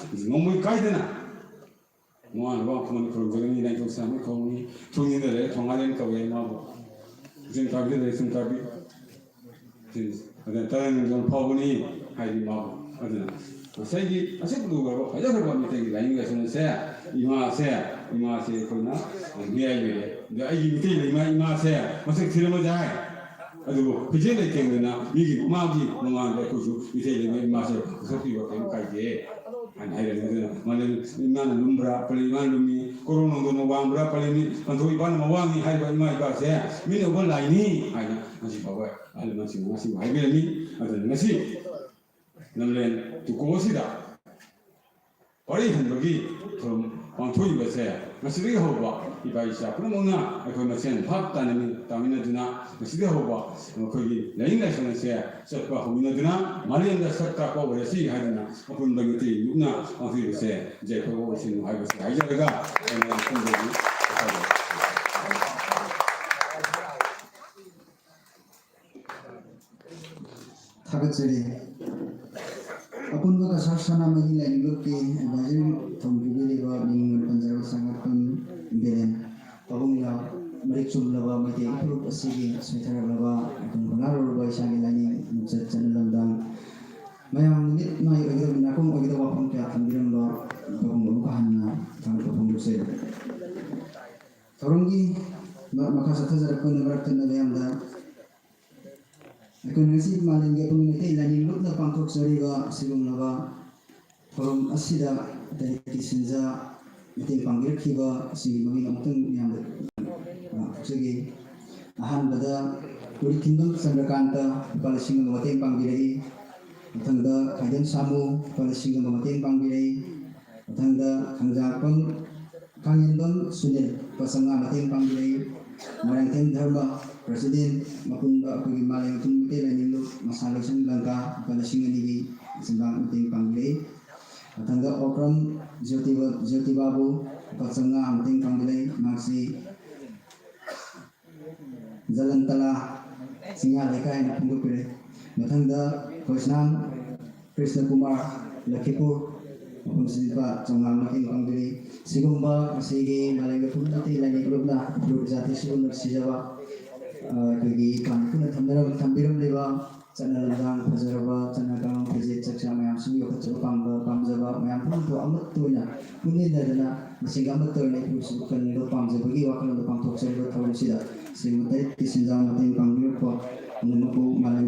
ꯅꯣꯡꯃꯩ ꯀꯥꯏꯗꯅ ꯃꯃꯥꯟꯅꯕ ꯈꯨꯃꯟ ꯈꯨꯔꯨꯝꯖꯒꯅꯤ, ꯂꯥꯏꯅꯤꯡꯊꯧ ꯁꯅꯥꯃꯍꯤ ꯈꯨꯔꯨꯝꯅꯤ, ꯊꯣꯡꯖꯤꯟꯗ ꯂꯩꯔꯦ ꯊꯣꯡꯉꯥꯂꯦꯟ ꯀꯧꯋꯦ ꯃꯥꯕꯨ꯫ ꯆꯨꯝ ꯇꯥꯕꯤ ꯂꯩꯔꯦ ꯆꯨꯝ ꯇꯥꯕꯤ꯫ ꯁꯤ ꯑꯗ ꯇꯔꯪ ꯐꯥꯎꯕꯅꯤ ꯍꯥꯏꯗꯤ ꯃꯥꯕꯨ꯫ ꯑꯗꯨꯅ ꯉꯁꯥꯏꯒꯤ ꯑꯁꯨꯛ ꯂꯨꯈ꯭ꯔꯕ ꯐꯖꯈ꯭ꯔꯕ ꯃꯩꯇꯩꯒꯤ ꯂꯥꯏꯅꯤꯡ ꯂꯥꯏꯁꯣꯟ ꯑꯁꯦ, ꯏꯃꯥꯁꯦ, ꯏꯃꯥꯁꯦ ꯑꯩꯈꯣꯏꯅ ꯃꯤꯔꯥꯏꯕꯤꯔꯦ꯫ ꯑꯗ ꯑꯩꯒꯤ ꯃꯤꯇꯩ ꯂꯩꯃ ꯏꯃꯥꯁꯦ ꯃꯁꯛ ꯊꯤꯔꯝꯕ ꯌꯥꯏ, ꯑꯗꯨꯕꯨ ꯐꯤꯖꯦ ꯂꯩꯇꯦꯡꯗꯅ ꯃꯤꯒꯤ ꯃꯥꯒꯤ ꯃꯃꯥꯡꯗ ꯑꯩꯈꯣꯏꯁꯨ ꯃꯤꯇꯩ ꯂꯩꯃ ꯏꯃꯥꯁꯦ ꯄꯨꯊꯣꯛꯄꯤꯕ ꯀꯔꯤꯝ ꯀꯥꯏꯗꯦ ꯍꯥꯏꯅ ꯍꯥꯏꯔꯝꯃꯤ꯫ ꯑꯗꯨꯅ ꯃꯥꯂꯦꯝ ꯏꯃꯥꯅ ꯂꯨꯝꯕ꯭ꯔꯥ, ꯄꯂꯦꯝ ꯏꯃꯥꯅ ꯂꯨꯝꯃꯤ, ꯀꯣꯔꯧ ꯅꯣꯡꯗꯣꯟꯅ ꯋꯥꯡꯕ꯭ꯔꯥ, ꯄꯂꯦꯝ ꯄꯟꯊꯣꯏ ꯏꯄꯥꯅ ꯃꯋꯥꯡꯅꯤ ꯍꯥꯏꯔꯤꯕ ꯏꯃꯥ ꯏꯄꯥꯁꯦ ꯃꯤꯅ ꯎꯕ ꯂꯥꯏꯅꯤ ꯍꯥꯏꯅ ꯉꯁꯤ ꯐꯥꯎꯕ ꯑꯍꯜ ꯂꯃꯟꯁꯤꯡꯅ ꯉꯁꯤꯕꯨ ꯍꯥꯏꯕꯤꯔꯝꯃꯤ꯫ ꯑꯗꯨꯅ ꯉꯁꯤ ꯂꯝꯂꯦꯟ ꯇꯨꯀꯣ ꯑꯁꯤꯗ ꯄꯔꯩ ꯍꯟꯕꯒꯤ ꯊꯧꯔꯝ ꯄꯥꯡꯊꯣꯛꯏꯕꯁꯦ ꯉꯁꯤꯗꯒꯤ ꯍꯧꯕ ꯏꯄꯥ ꯏꯆꯥ ꯄꯨꯝꯅꯃꯛꯅ ꯑꯩꯈꯣꯏ ꯃꯁꯦꯟ ꯚꯥꯞ ꯇꯥꯅꯃꯤ-, ꯇꯥꯃꯤꯟꯅꯗꯨꯅ ꯉꯁꯤꯗꯒꯤ ꯍꯧꯕ ꯑꯩꯈꯣꯏꯒꯤ ꯂꯥꯏꯅꯤꯡ ꯂꯥꯏꯁꯣꯟ ꯑꯁꯦ ꯆꯠꯄ ꯍꯧꯃꯤꯟꯅꯗꯨꯅ ꯃꯥꯂꯦꯝꯗ ꯁꯛ ꯇꯥꯛꯄ ꯑꯣꯏꯔꯁꯤ ꯍꯥꯏꯗꯨꯅ ꯑꯄꯨꯟꯕ ꯃꯤꯇꯩ ꯂꯨꯞꯅ ꯄꯥꯡꯊꯣꯛꯏꯕꯁꯦ ꯌꯥꯏꯐꯕ ꯑꯣꯏꯁꯅꯨ ꯍꯥꯏꯕꯁꯤ ꯍꯥꯏꯖꯔꯒ ꯑꯩꯅ ꯑꯄꯨꯟꯕꯒꯤ ꯊꯥꯒꯠꯆꯔꯤ꯫ ꯑꯄꯨꯟꯕ ꯀꯁꯥꯔ ꯁꯅꯥꯃꯍꯤ ꯂꯥꯏꯅꯤꯡ ꯂꯨꯞꯀꯤ ꯑꯦꯗꯚꯥꯏꯖꯔꯤ ꯊꯧ ꯄꯨꯕꯤꯔꯤꯕ ꯃꯤꯡ ꯑꯣꯏꯅ ꯄꯟꯖꯔꯕ ꯁꯉꯥꯛꯄꯝ ꯕꯤꯔꯦꯟ ꯄꯥꯕꯨꯡ ꯏꯅꯥꯎ, ꯃꯔꯤꯛ ꯆꯨꯝꯂꯕ ꯃꯩꯇꯩ ꯐꯨꯔꯨꯞ ꯑꯁꯤꯒꯤ ꯁꯣꯏꯊꯔꯛꯂꯕ ꯑꯩꯈꯣꯏꯅ ꯍꯣꯠꯅꯔꯨꯔꯕ ꯏꯁꯥꯒꯤ ꯂꯥꯏꯅꯤꯡ ꯂꯝꯆꯠ ꯆꯠꯅ ꯂꯝꯗꯥꯡ ꯃꯌꯥꯝ ꯅꯨꯃꯤꯠ ꯃꯥꯏ ꯑꯣꯏꯒꯗꯕ ꯅꯥꯀꯣꯡ ꯑꯣꯏꯒꯗꯕ ꯋꯥꯐꯝ ꯀꯌꯥ ꯊꯝꯕꯤꯔꯝꯕ ꯄꯥꯕꯨꯡ ꯑꯃꯨꯛꯀ ꯍꯟꯅ ꯊꯥꯒꯠꯄ ꯐꯣꯡꯗꯣꯛꯆꯔꯤ꯫ ꯊꯧꯔꯝꯒꯤ ꯃ-, ꯃꯈꯥ ꯆꯠꯊꯖꯔꯛꯄꯅ ꯃꯔꯛ ꯊꯠꯅ ꯃꯌꯥꯝꯗ ꯑꯩꯈꯣꯏꯅ ꯉꯁꯤ ꯃꯥꯂꯦꯝꯒꯤ ꯑꯄꯨꯟꯕ ꯃꯩꯇꯩ ꯂꯥꯏꯅꯤꯡ ꯂꯨꯞꯅ ꯄꯥꯡꯊꯣꯛꯆꯔꯤꯕ ꯑꯁꯤꯒꯨꯝꯂꯕ ꯊꯧꯔꯝ ꯑꯁꯤꯗ ꯂꯩꯔꯛꯀꯤ ꯁꯤꯟꯖꯥ ꯃꯇꯦꯡ ꯄꯥꯡꯕꯤꯔꯛꯈꯤꯕ ꯑꯁꯤꯒꯤ ꯃꯃꯤꯡ ꯑꯃꯨꯛꯇꯪ ꯃꯌꯥꯝꯗ, ꯑ, ꯐꯣꯡꯖꯒꯦ꯫ ꯑꯍꯥꯟꯕꯗ ꯎꯔꯤꯊꯤꯡꯕꯝ ꯆꯟꯗ꯭ꯔꯀꯥꯟꯇ ꯂꯨꯄꯥ ꯂꯤꯁꯤꯡ ꯑꯃ ꯃꯇꯦꯡ ꯄꯥꯡꯕꯤꯔꯛꯏ꯫ ꯃꯊꯪꯗ ꯈꯥꯏꯗꯦꯝ ꯁꯥꯃꯨ ꯂꯨꯄꯥ ꯂꯤꯁꯤꯡ ꯑꯃ ꯃꯇꯦꯡ ꯄꯥꯡꯕꯤꯔꯛꯏ꯫ ꯃꯊꯪꯗ ꯈꯪꯖꯥꯛꯄꯝ ꯈꯥꯡꯉꯦꯟꯕꯝ ꯁꯨꯅꯤꯜ ꯂꯨꯄꯥ ꯆꯥꯝꯃꯉꯥ ꯃꯇꯦꯡ ꯄꯥꯡꯕꯤꯔꯛꯏ꯫ ꯃꯣꯏꯔꯥꯡꯊꯦꯝ ꯙꯔꯃ ꯄ꯭ꯔꯁꯤꯗꯦꯟ ꯃꯄꯨꯟꯕ ꯑꯩꯈꯣꯏꯒꯤ ꯃꯥꯂꯦꯝ ꯃꯄꯨꯟ ꯃꯩꯇꯩ ꯂꯥꯏꯅꯤꯡ ꯂꯨꯞ ꯃꯁꯥ ꯂꯣꯏꯁꯪ ꯂꯪꯀꯥ ꯂꯨꯄꯥ ꯂꯤꯁꯤꯡ ꯑꯅꯤꯒꯤ ꯃꯇꯦꯡ ꯄꯥꯡꯕꯤꯔꯛꯏ꯫ ꯃꯊꯪꯗ ꯑꯣꯀ꯭ꯔꯝ ꯖ꯭ꯌꯣꯇꯤꯕ-, ꯖ꯭ꯌꯣꯇꯤꯕꯥꯕꯨ ꯂꯨꯄꯥ ꯆꯥꯝꯃꯉꯥ ꯃꯇꯦꯡ ꯄꯥꯡꯕꯤꯔꯛꯏ꯫ ꯃꯍꯥꯛꯁꯤ ꯖꯂꯟꯇꯂꯥ ꯆꯤꯡꯌꯥ ꯂꯩꯀꯥꯏ ꯍꯥꯏꯅ ꯐꯣꯡꯗꯣꯛꯄꯤꯔꯛꯏ꯫ ꯃꯊꯪꯗ ꯈꯣꯏꯁꯅꯥꯝ ꯀ꯭ꯔꯤꯁꯅ ꯀꯨꯃꯥꯔ ꯂꯈꯤꯄꯨꯔ ꯃꯐꯝꯁꯤꯗ ꯂꯨꯄꯥ ꯆꯥꯝꯃꯉꯥ ꯃꯇꯦꯡ ꯄꯥꯡꯕꯤꯔꯤ꯫ ꯁꯤꯒꯨꯝꯕ ꯉꯁꯤꯒꯤ ꯃꯥꯂꯦꯝꯒꯤ ꯐꯨꯔꯨꯞ ꯅꯠꯇꯦ ꯂꯥꯏꯅꯤꯡ ꯂꯨꯞꯅ ꯏꯄꯨ ꯏꯆꯥ ꯁꯤꯒꯨꯝꯅ ꯅꯨꯡꯁꯤꯖꯕ, ꯑ, ꯑꯩꯈꯣꯏꯒꯤ ꯄꯥꯟ ꯄꯨꯟꯅ ꯊꯝꯅꯔꯝ-, ꯊꯝꯕꯤꯔꯝꯂꯤꯕ ꯆꯠꯅ ꯂꯝꯗꯥꯡ ꯐꯖꯔꯕ, ꯆꯠꯅ ꯀꯥꯡꯂꯣꯟ ꯐꯤꯖꯦꯠ ꯆꯥꯛꯆꯥ ꯃꯌꯥꯝꯁꯨ ꯌꯣꯛꯈꯠꯆꯕ ꯄꯥꯝꯕ, ꯄꯥꯝꯖꯕ ꯃꯌꯥꯝ ꯄꯨꯝꯅꯃꯛ ꯑꯃꯠꯇ ꯑꯣꯏꯅ ꯄꯨꯟꯃꯤꯟꯅꯗꯅ ꯃꯁꯤꯒ ꯑꯃꯠꯇ ꯑꯣꯏꯅ ꯏꯄꯨꯁꯨ ꯀꯟꯕ ꯄꯥꯝꯖꯕꯒꯤ ꯋꯥꯈꯜꯂꯣꯟꯗ ꯄꯥꯡꯊꯣꯛꯆꯔꯤꯕ ꯊꯧꯔꯝꯁꯤꯗ ꯁꯤꯒꯤ ꯃꯇꯥꯏ ꯁꯦꯟꯖꯥ ꯃꯇꯦꯡ ꯄꯥꯡꯕꯤꯔꯛꯄ ꯄꯨꯝꯅꯃꯛꯄꯨ ꯃꯥꯂꯦꯝ